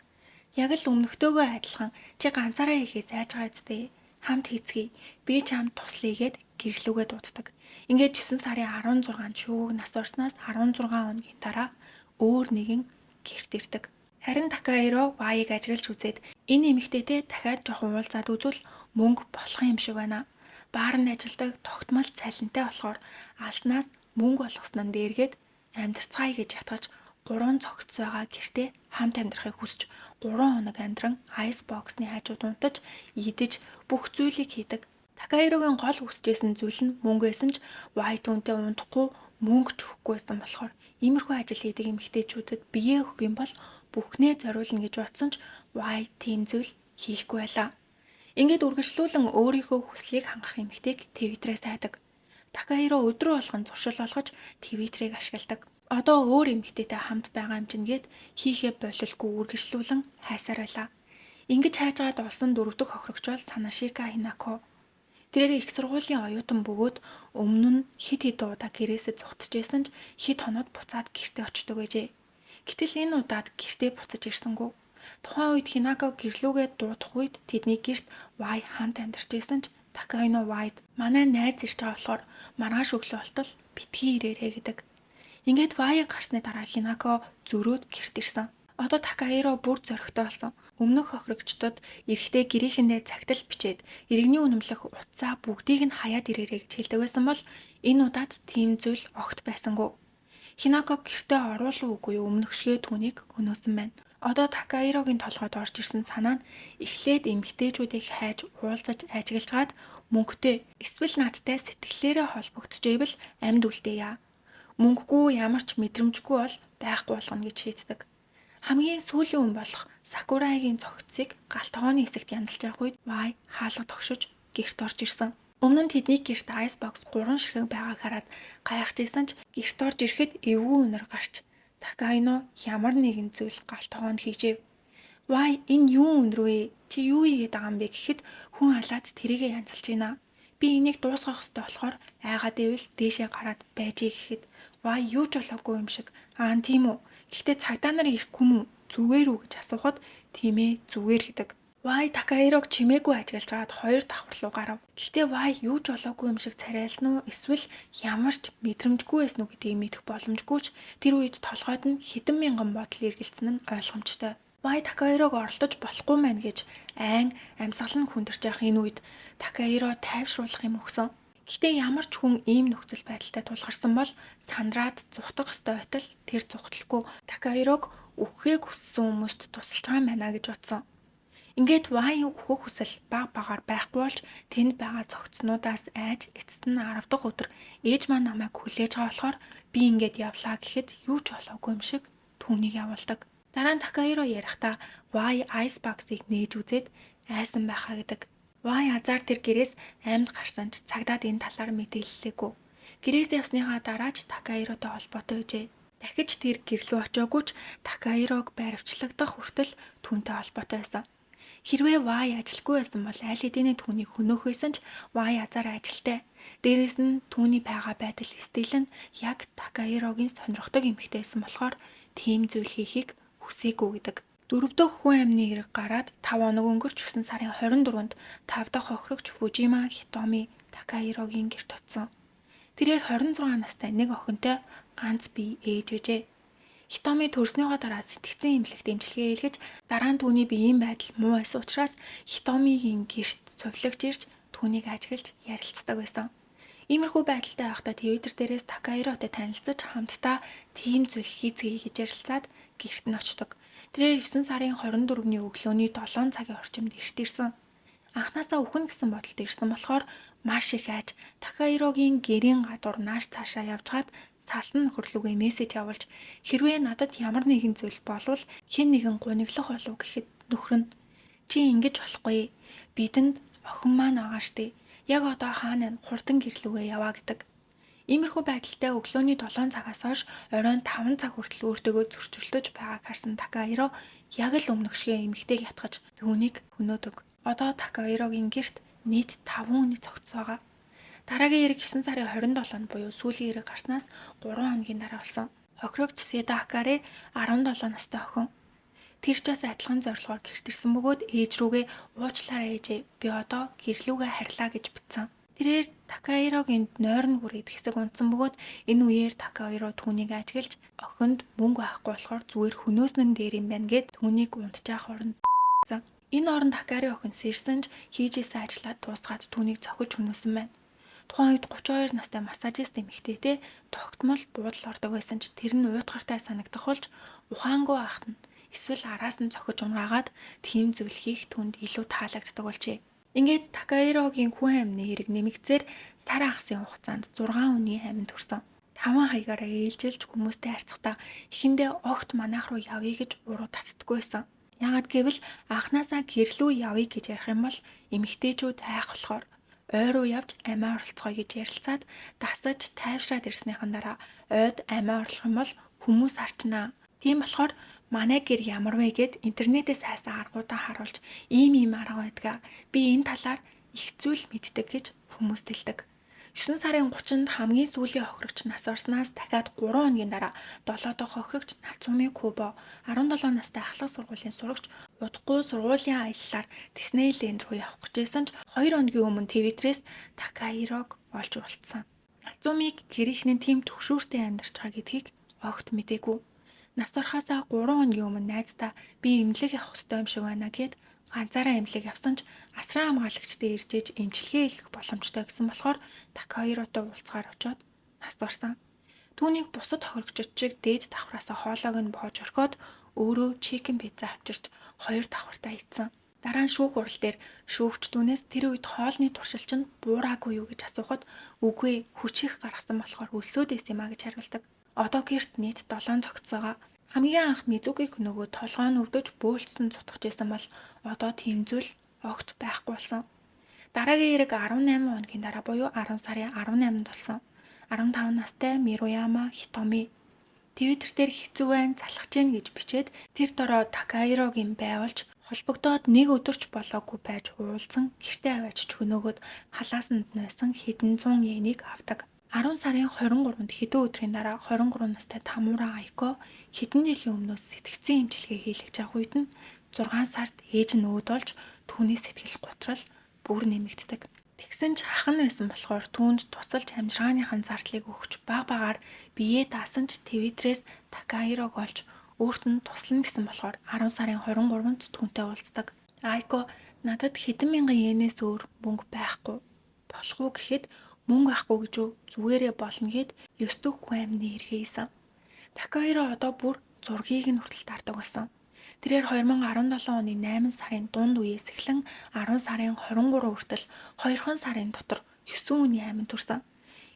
Яг л өмнөхтэйгөө адилхан чи ганцаараа хийхээс айж байгаа үстэй. Хамт хийцгээе. Би чамд туслая гэд гэрлүүгээ дууддаг. Ингээд 9 сарын 16-нд шүүг нас барснаас 16 хоногийн дараа өөр нэгэн гэрт ирдэг. Харин Такаиро Вайг ажиглаж үзээд энэ эмэгтэйтэй дахиад жоохон уулзаад үзвэл мөнгө болох юм шиг байна. Бааранд ажилладаг тогтмол цалинтай болохоор алснаас мөнгө олгосон нь дээргээд амьдарцгаая гэж ятгаж 3 цогц байгаа гэртээ хамт амьдрахыг хүсэж 3 хоног амьдран ice box-ны хажууд унтаж идэж бүх зүйлийг хийдэг. Такаирогийн гол хүсэж байсан зүйл нь мөнгө байсан ч Вай түүнтэй унтахгүй мөнгө ч өгөхгүй байсан болохоор иймэрхүү ажил хийдэг эмэгтэйчүүдэд биеэ өгөх юм бол бүхнээ зориулна гэж бодсон ч Вай тийм зүйл хийхгүй байлаа. Ингээд үргэлжлүүлэн өөрийнхөө хүслийг хангах эмэгтэйг Твиттерээс хайдаг. Такаиро өдрө болгон зуршил болгож Твиттерийг ашигладаг. Одоо өөр эмэгтэйтэй хамт байгаа юм чинь гээд хийхээ болилгүй үргэлжлүүлэн хайсаар байлаа. Ингэж хайж байгаад олсон дөрөв дэх хохирогч бол Санашика Хинако. Тэрээр их сургуулийн оюутан бөгөөд өмнө нь хэд хэдэн удаа гэрээсээ зугтаж байсан ч хэд хоноод буцаад гэртээ очдог байжээ. Гэтэл энэ удаад гэртээ буцаж ирсэнгүй. Тухайн үед Хинако гэрлүүгээ дуудах үед тэдний гэрт Вай хамт амьдарч байсан ч Такаино Вайд манай найз ирж байгаа болохоор маргааш өглөө болтол битгий ирээрэй гэдэг. Ингээд Вай гарсны дараа Хинако зөрөөд гэрт ирсэн. Одоо Такаиро бүр зоригтой болсон. Өмнөх хохирогчдод эрэхтэй гэрээхэндээ цагтал бичээд иргэний үнэмлэх утсаа бүгдийг нь хаяад ирээрэй гэж хэлдэг байсан бол энэ удаад тийм зүйл огт байсангүй. Хинаког гэртээ оруулах үгүй өмнөх шигээ түүнийг хөнөөсөн байна. Одоо Такаирогийн толгойд орж ирсэн санаа нь эхлээд эмэгтэйчүүдийг хайж уулзаж ажиглажгаад мөнгөтэй эсвэл надтай сэтгэлээрээ холбогдчихвэл амьд үлдээе. Мөнгөгүй ямар ч мэдрэмжгүй бол байхгүй болгоно гэж шийддэг. Хамгийн сүүлийн хүн болох Сакурайгийн цогцыг гал тогооны хэсэгт янзалж явах үед Вай хаалга тогшиж гэрт орж ирсэн. Өмнө нь тэдний гэрт Icebox 3 ширхэг байгааг хараад гайхаж исэн ч гэрт орж ирэхэд эвгүй үнэр гарч Такаино ямар нэгэн зүйл гал тогоонд хийжээ. Вай, энэ юу үнэр вэ? Чи юу хийгээд байгаа юм бэ гэхэд хүн алаад тэрийгэ янзалж байна. Би энийг дуусгах ёстой болохоор айгаад ивэл дээшээ гараад байжээ гэхэд Вай юу ч болоогүй юм шиг. Аа, тийм үү. Гэхдээ цагдаа нар ирэхгүй юм уу? Зүгээр үү гэж асуухад тийм ээ, зүгээр гэдэг. Вай Такаирог чимээгүй ажиглаж байгаад хоёр давхар руу гарав. Гэхдээ Вай юу ч болоогүй юм шиг царайлсан уу эсвэл ямар ч мэдрэмжгүй байсан уу гэдгийг мэдэх боломжгүй ч тэр үед толгойд нь хэдэн мянган бодол эргэлзсэн нь ойлгомжтой. Вай Такаирог оролдож болохгүй мэн гэж айн амьсгал нь хүндэрч явах энэ үед Такаиро тайвшруулах юм өгсөн. Гэхдээ ямар ч хүн ийм нөхцөл байдалтай тулгарсан бол сандраад зугтах ёстой байтал тэр зугталгүй Такаирог үхэхийг хүссэн хүмүүст тусалж байгаа юм байна гэж бодсон. Ингээд Вайн үхэх хүсэл бага багаар байхгүй болж тэнд байгаа цогцнуудаас айж эцэст нь 10 дахь өдөр ээж маань намайг хүлээж байгаа болохоор би ингээд явлаа гэхэд юу ч болоогүй юм шиг түүнийг явуулдаг. Дараа нь Такаиро ярихдаа Вай Icebox-ыг нээж үзээд айсан байхаа гэдэг. Вай азар тэр гэрээс амьд гарсан ч цагдаад энэ талаар мэдээллээгүй. Гэрээс явсныхаа дараа ч Такаиротой холбоотой байжээ. Дахиж тэр гэр лүү очиагүй ч Такаирог баривчлагдах хүртэл түүнтэй холбоотой байсан. Хэрвээ Вай ажилгүй байсан бол аль хэдийнэ түүнийг хөнөөх байсан ч Вай азар ажилтай. Дээрээс нь түүний байгаа байдал стил нь яг Такаирогийн сонирхдаг эмэгтэй байсан болохоор тийм зүйл хийхийг хүсээгүй гэдэг. Дөрөв дэх хүн амны эрэг гараад 5 хоног өнгөрч 9 сарын 24-нд 5 дахь хохирогч Фужима Хитоми Такаирогийн гэрт очсон. Тэрээр 26 настай нэг охинтой ганц бие ээж байжээ. Хитоми төрснийхөө дараа сэтгцэн эмнэлэгт эмчилгээ хийлгэж дараа нь түүний биеийн байдал муу байсан учраас Хитомигийн гэрт сувилагч ирж түүнийг ажиглаж ярилцдаг байсан. Иймэрхүү байдалтай байхдаа Twitter дээрээс Такаиротой танилцаж хамтдаа тийм зүйл хийцгээе гэж ярилцаад гэрт нь очдог. Тэрээр 9 сарын 24-ний өглөөний 7 цагийн орчимд эрт ирсэн. Анхнаасаа үхнэ гэсэн бодолд ирсэн болохоор маш их айж Такаирогийн гэрийн гадуур нааш цаашаа явжгаад салсан нөхөрлүүгээ мессеж явуулж хэрвээ надад ямар нэгэн зүйл болвол хэн нэгэн гуниглах болов гэхэд нөхөр нь чи ингэж болохгүй, бидэнд охин маань байгаа штэ, яг одоо хаана байна, хурдан гэрлүүгээ яваа гэдэг. Иймэрхүү байдалтай өглөөний 7 цагаас хойш оройн 5 цаг хүртэл өөртөөгөө зөрчилдөж байгааг харсан Такаиро яг л өмнөх шигээ эмэгтэйг ятгаж түүнийг хөнөөдөг. Одоо Такаирогийн гэрт нийт 5 хүний цогц байгаа. Дараагийн эрэг 9 сарын 27-нд буюу сүүлийн эрэг гарснаас 3 хоногийн дараа болсон. Хохирогч Седа Акаре 17 настай охин. Тэр ч бас адилхан зорилгоор гэрт ирсэн бөгөөд ээж рүүгээ уучлаарай ээжээ, би одоо гэрлүүгээ харьлаа гэж бичсэн. Тэрээр Такаирогийн нойрон хүрээд хэсэг унтсан бөгөөд энэ үеэр Такаиро түүнийг ажиглаж охинд мөнгө авахгүй болохоор зүгээр хөнөөсөн нь дээр юм байна гэд түүнийг унтчих оронд. Энэ оронд Акари охин сэрсэн ч хийж исэн ажлаа дуусгаад түүнийг цохиж хөнөөсөн байна. Тухайн үед 32 настай массажист эмэгтэйтэй тогтмол буудал ордог байсан ч тэр нь уйтгартай санагдах болж ухаангүй ахт нь эсвэл араас нь цохиж унгаагаад тийм зүйл хийх түүнд илүү таалагддаг болжээ. Ингээд Такаирогийн хүн амны эрэг нэмэгцээр сар хагасын хугацаанд 6 хүний аминд хүрсэн. 5 хаягаараа ээлжилж хүмүүстэй харьцахдаа эхэндээ огт манайх руу явъя гэж уруу татдаггүй байсан. Яагаад гэвэл анхнаасаа гэрлүү явъя гэж ярих юм бол эмэгтэйчүүд айх болохоор ой руу явж амиа оролцгоё гэж ярилцаад дасаж тайвшраад ирснийхэн дараа ойд амиа орлох юм бол хүмүүс харчнаа. Тийм болохоор манай гэр ямар вэ гэд интернетээс хайсан аргуудаа харуулж ийм ийм арга байдгаа. Би энэ талаар их зүйл мэддэг гэж хүмүүст хэлдэг. 9 сарын 30-нд хамгийн сүүлийн хохирогч нас орсноос дахиад 3 хоногийн дараа 7 дахь хохирогч Нацуми Кубо 17 настай ахлах сургуулийн сурагч удахгүй сургуулийн аяллаар Диснейленд руу явах гэж байсан ч 2 хоногийн өмнө Твиттерээс Такаирог олж уулзсан. Нацумиг гэрийнхний тийм түгшүүртэй амьдарч байгаа гэдгийг огт мдээгүй. Нас орохоосоо 3 хоногийн өмнө найздаа би эмнэлэг явах ёстой юм шиг байна гэд ганцаараа эмнэлэг явсан ч асран хамгаалагчтай ирж ээж эмчилгээ хийх боломжтой гэсэн болохоор Такаиротой уулзахаар очоод нас барсан. Түүнийг бусад хохирогчид шиг дээд давхраасаа хоолойг нь боож орхиод өөрөө chicken pizza авчирч хоёр давхартаа идсэн. Дараа нь шүүх хурал дээр шүүгч түүнээс тэр үед хоолны туршил чинь буураагүй юу гэж асуухад үгүй, хүч их гаргасан болохоор өлсөөд байсан юм а гэж хариулдаг. Одоо гэрт нийт 7 цогц байгаа. Хамгийн анх Мизугиг нөгөө толгой нь өвдөж бөөлцсөн зутгаж исэн бол одоо тийм зүйл огт байхгүй болсон. Дараагийн хэрэг 18 хоногийн дараа буюу 10 сарын 18-нд болсон. 15 настай Мируяма Хитоми Твиттер дээр хэцүү байна, залхаж гин гэж бичээд тэр дороо Такаирогийн байгуулж холбогдоод нэг өдөрч болоогүй байж уулзсан гэртээ аваачиж хөнөөгөөд халаасанд нь байсан хэдэн зуун йенийг авдаг. 10 сарын 23-нд хэдэн өдрийн дараа 23 настай Тамура Айко хэдэн жилийн өмнөөс сэтгцийн эмчилгээ хийлгэж явах үед нь 6 сард ээж нь өөд болж түүний сэтгэл гутрал бүр нэмэгддэг. Тэгсэн ч ах нь байсан болохоор түүнд тусалж амжиргааныхаа зардлыг өгч баг багаар биеэ даасан ч Твиттерээс Такаирог олж өөрт нь туслана гэсэн болохоор 10 сарын 23-нд түүнтэй уулздаг. Айко надад хэдэн мянган йенээс өөр мөнгө байхгүй. Болох уу гэхэд мөнгө авахгүй гэж үү, зүгээрээ болно гэд 9 дэх хүн амны эргээ хийсэн. Такаиро одоо бүр зургийг нь хүртэл даардаг болсон. Тэрээр 2017 оны 8 сарын дунд үеэс эхлэн 10 сарын 23 хүртэл 2 сарын дотор 9 хүний аминд төрсөн.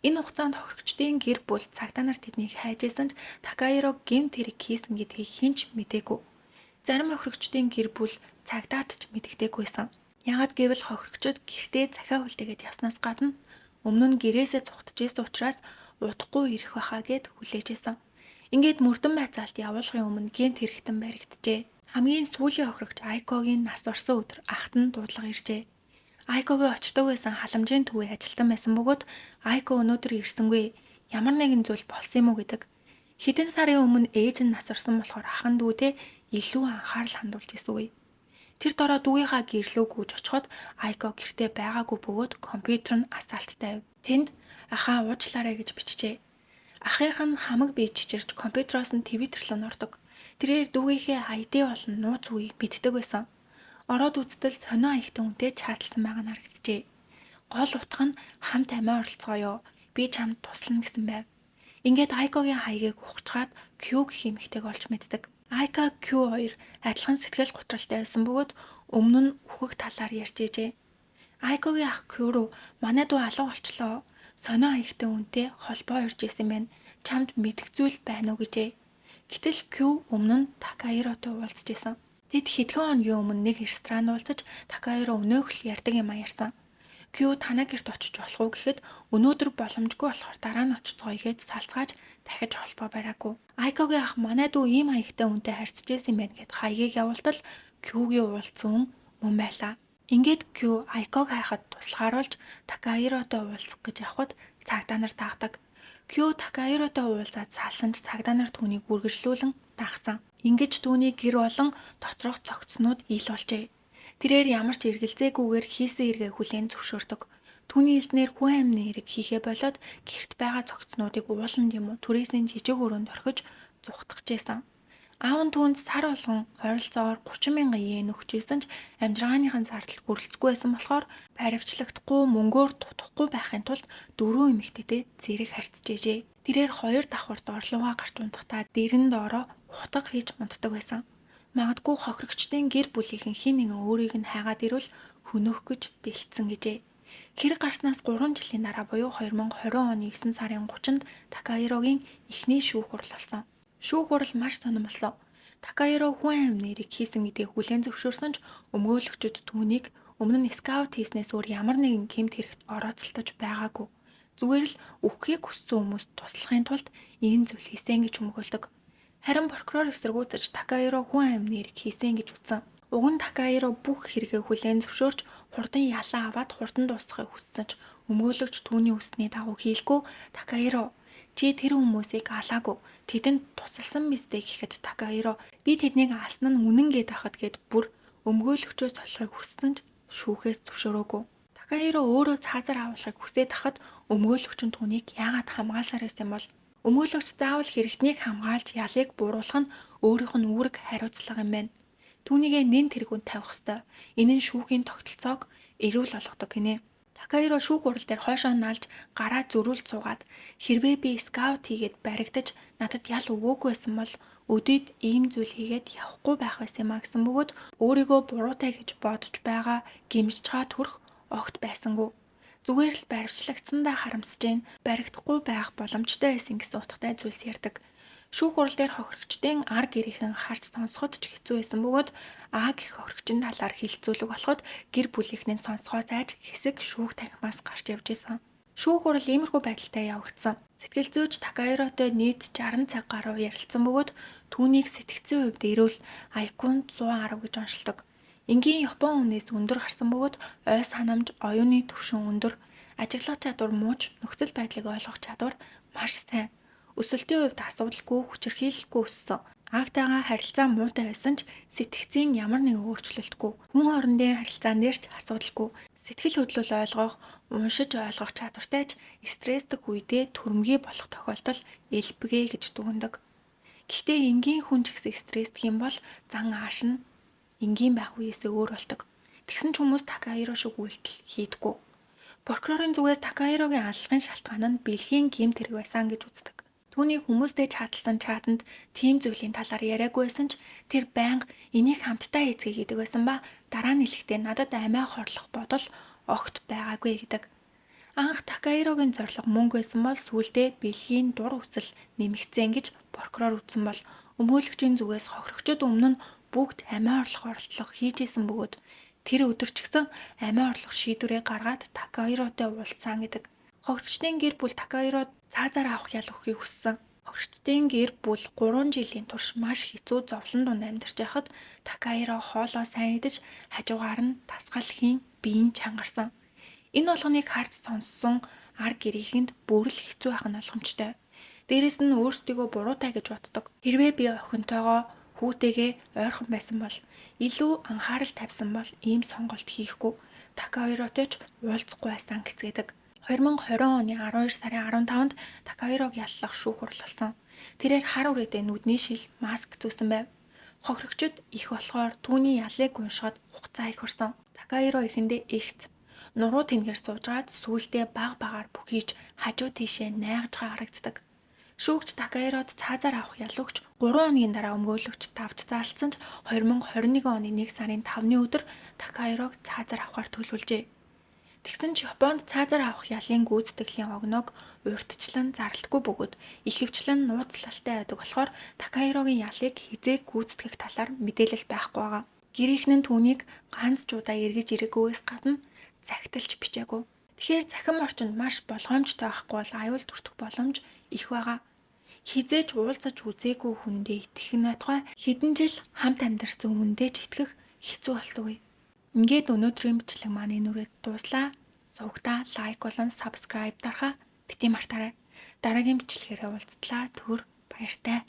Энэ хугацаанд хохирогчдын гэр бүл цагдаа нар тэднийг хайж исэн ч Такаиро гэмт хэрэг хийсэн гэдгийг хэн ч мдээгүй. Зарим хохирогчдын гэр бүл цагдаад ч мэддэггүй байсан. Яагаад гэвэл хохирогчид гэртээ захиа үлдээгээд явснаас гадна өмнө нь гэрээсээ зугтаж исэн учраас удахгүй ирэх байхаа гэд хүлээж исэн. Ингээд мөрдөн байцаалт явуулахын өмнө гэмт хэрэгтэн баригджээ. Хамгийн сүүлийн хохирогч Айкогийн нас барсан өдөр ахад нь дуудлага иржээ. Айкогийн очдог байсан халамжийн төвийн ажилтан байсан бөгөөд Айко өнөөдөр ирсэнгүй. Ямар нэгэн зүйл болсон юм уу гэдэг. Хэдэн сарын өмнө ээж нь нас барсан болохоор ах нь дүүдээ илүү анхаарал хандуулж исэн үе. Тэр дороо дүүгийнхаа гэр лүү гүйж очиход Айко гэртээ байгаагүй бөгөөд компьютер нь асаалттай байв. Тэнд ахаа уучлаарай гэж бичжээ. Ахынх нь хамаг бие чичирч компьютероос нь Твиттер рүү нордог. Тэрээр дүүгийнхээ ID болон нууц үгийг мэддэг байсан. Ороод үзтэл сонио аягтай хүнтэй чаталсан байгаа нь харагджээ. Гол утга нь хамт амиа оролцгоё. Би чамд туслана гэсэн байв. Ингээд Айкогийн хаягийг ухчгаад Q гэх эмэгтэйг олж мэддэг. Айка Q2 адилхан сэтгэл гутралтай байсан бөгөөд өмнө нь үхэх талаар ярьж ээжээ. Айкогийн ах Q руу манай дүү алга болчлоо. Сонио аягтай хүнтэй холбоо ирж исэн байна. Чамд мэдэх зүйл байна уу гэжээ. Гэтэл Q өмнө нь Такаиротой уулзж исэн. Тэд хэдхэн хоногийн өмнө нэг ресторан уулзаж Такаиро өнөөх л ярьдаг юм а ярьсан. Q танаа гэрт очиж болох уу гэхэд өнөөдөр боломжгүй болохоор дараа нь очицгоё гэд салцгааж дахиж холбоо бариагүй. Айкогийн ах манай дүү ийм хаягтай хүнтэй харьцаж исэн юм байна гэд хаягийг явуултал Q-гийн уулзсан хүн мөн байлаа. Ингээд Q Айког хайхад туслахааруулж Такаиротой уулзах гэж явхад цагдаа нар дагдаг. Q Такаиротой уулзаад салсан ч цагдаа нар түүнийг үргэлжлүүлэн дагсан. Ингэж түүний гэр болон доторх цогцнууд ил болжээ. Тэрээр ямар ч эргэлзээгүйгээр хийсэн эргээ хүлээн зөвшөөрдөг. Түүний хэлснээр хүн амны эрэг хийхээ болоод гэрт байгаа цогцнуудыг ууланд юм уу түрээсийн жижиг өрөөнд орхиж зугтгажсэн. Аав нь түүнд сар болгон ойролцоогоор 30 мянган йен өгч исэн ч амжиргааныхын зардал хүрэлцэхгүй байсан болохоор баривчлагдахгүй мөнгөөр дутахгүй байхын тулд дөрвөн эмэгтэйтэй зэрэг харьцаж ижээ. Тэрээр хоёр давхарт орлогоо гарч унтахдаа дэрэн доороо хутга хийж унтдаг байсан. Магадгүй хохирогчдын гэр бүлийнхэн хэн нэгэн өөрийг нь хайгаад ирвэл хөнөөх гэж бэлдсэн гэжээ. Хэрэг гарснаас 3 жилийн дараа буюу 2020 оны 9 сарын 30-нд Такаирогийн эхний шүүх хурал болсон. Шүүх хурал маш сонирн болсон. Такаиро хүн амь нэрийг хийсэн гэдгийг хүлээн зөвшөөрсөн ч өмгөөлөгчид түүнийг өмнө нь скаут хийснээс өөр ямар нэгэн гэмт хэрэгт орооцолдож байгаагүй. Зүгээр л үхэхийг хүссэн хүмүүст туслахын тулд ийм зүйл хийсэн гэж өмгөөлдөг. Харин прокурор эсэргүүцэж Такаиро хүн амь нэрийг хийсэн гэж үзсэн. Уг нь Такаиро бүх хэрэгээ хүлээн зөвшөөрч хурдан ялан аваад хурдан дуусгахыг хүссэн ч өмгөөлөгч түүний хүссний дагуу хийлгүй Такаиро чи тэр хүмүүсийг алаагүй тэдэнд тусалсан биз дээ гэхэд Такаиро би тэднийг алсан нь үнэн гээд байхад гээд бүр өмгөөлөгчөө солихыг хүссэн ч шүүхээс зөвшөөрөөгүй. Такаиро өөрөө цаазаар агуулахыг хүсээд тахад өмгөөлөгч нь түүнийг яагаад хамгаалсаар байсан юм бол? Өмгөөлөгч заавал хэрэгтнийг хамгаалж ялыг буруулах нь өөрийнх нь үүрэг хариуцлага юм байна. Түүнийгээ нэн тэргүүнд тавих ёстой. Энэ нь шүүхийн тогтолцоог эрүүл болгодог гинэ. Такахиро шүүх хурал дээр хойшоо налж гараа зөрүүлж суугаад хэрвээ би скаут хийгээд баригдаж надад ял өгөөгүй байсан бол өдийд ийм зүйл хийгээд явахгүй байх байсан юм а гэсэн бөгөөд өөрийгөө буруутай гэж бодож байгаа гэмшиж төрх огт байсангүй. Зүгээр л баривчлагдсандаа харамсаж байна. Баригдахгүй байх боломжтой байсан гэсэн утгатай зүйлс ярьдаг. Шүүх хурал дээр хохирогчдын ар гэрийнхэн харж сонсоход ч хэцүү байсан бөгөөд А гэх хохирогчийн талаар хэлэлцүүлэг болоход гэр бүлийнхний сонсохоос айж хэсэг шүүх танхимаас гарч явж исэн. Шүүх хурал иймэрхүү байдалтай явагдсан. Сэтгэл зүйч Такахиротой нийт 60 цаг гаруй ярилцсан бөгөөд түүнийг сэтгэцийн хувьд эрүүл, IQ нь 110 гэж онцолдог. Энгийн Япон хүнээс өндөр гарсан бөгөөд ой санамж, оюуны түвшин өндөр, ажиглах чадвар муу ч нөхцөл байдлыг ойлгох чадвар маш сайн. Өсөлтийн хувьд асуудалгүй, хүчирхийлэлгүй өссөн. Аавтайгаа харилцаа муутай байсан ч сэтгэцийн ямар нэгэн өөрчлөлтгүй. Хүн хоорондын харилцаан дээр ч асуудалгүй. Сэтгэл хөдлөл ойлгох, уншиж ойлгох чадвартай ч стрессдэх үедээ түрэмгий болох тохиолдол элбэгэ гэж дүгнэдэг. Гэхдээ энгийн хүн ч гэсэн стрессдэх юм бол зан ааш нь энгийн байх үеэсээ өөр болдог. Тэгсэн ч хүмүүс Такахиро шиг үйлдэл хийдэггүй. Прокурорын зүгээс Такахирогийн аллагын шалтгаан нь бэлгийн гэмт хэрэг байсан гэж үздэг. Түүнийг хүмүүстэй чаталсан чатанд тийм зүйлийн талаар яриаггүй байсан ч тэр байнга энийг хамтдаа хийцгээе гэдэг байсан ба дараа нь хэлэхдээ надад амиа хорлох бодол огт байгаагүй гэдэг. Анх Такахирогийн зорилго мөнгө байсан бол сүүлдээ бэлгийн дур хүсэл нэмэгдсэн гэж прокурор үзсэн бол өмгөөлөгчийн зүгээс хохирогчид өмнө нь бүгд амиа хорлох оролдлого хийж исэн бөгөөд тэр өдөр ч гэсэн амиа хорлох шийдвэрээ гаргаад Такахиротой уулзсан гэдэг. Хохирогчдын гэр бүл Такахиро цаазаар авах ял өгөхийг хүссэн. Хохирогчдын гэр бүл 3 жилийн турш маш хэцүү зовлон дунд амьдарч байхад Такахиро хоолоо сайн идэж хажуугаар нь дасгал хийн биеийн чангарсан. Энэ болгоныг харж сонссон ар гэрийнхэнд бүр л хэцүү байх нь ойлгомжтой. Дээрээс нь өөрсдийгөө буруутай гэж боддог. Хэрвээ би охинтойгоо хүүтэйгээ ойрхон байсан бол илүү анхаарал тавьсан бол ийм сонголт хийхгүй Такахиротой ч уулзахгүй байсан гэцгээдэг. 2020 оны 12 сарын 15-нд Такахирог яллах шүүх хурал болсон. Тэрээр хар үрээдээ нүдний шил маск зүүсэн байв. Хохирогчид их болохоор түүний ялыг уншихад хугацаа их орсон. Такахиро эхэндээ эгц нуруу тэнгээр суужгаад сүүлдээ баг багаар бүхийж хажуу тийшээ найгаж харагддаг. Шүүгч Такахирод цаазаар авах ял өгч 3 хоногийн дараа өмгөөлөгч давж заалцсан ч 2021 оны 1 сарын 5-ны өдөр Такахирог цаазаар авахар төлөвлөжээ. Тэгсэн ч Японд цаазаар авах ялын гүйцэтгэлийн огноог урьдчилан зарлалтгүй бөгөөд ихэвчлэн нууцлалтай байдаг болохоор Такахирогийн ялыг хэзээ гүйцэтгэх талаар мэдээлэл байхгүй байгаа. Гэрийнхэн нь түүнийг ганц ч удаа эргэж ирээгүйгээс гадна захидал ч бичээгүй. Тэгэхээр цахим орчинд маш болгоомжтой байхгүй бол аюулд өртөх боломж их байгаа. Хэзээ ч уулзаж үзээгүй хүндээ итгэх нь байтугай хэдэн жил хамт амьдарсан хүндээ ч итгэх хэцүү болтугай. Ингээд өнөөдрийн бичлэг маань энэ хүрээд дууслаа. Сувагтаа like болон subscribe дарахаа битгий мартаарай. Дараагийн бичлэгээрээ уулзтлаа. Түр баяртай.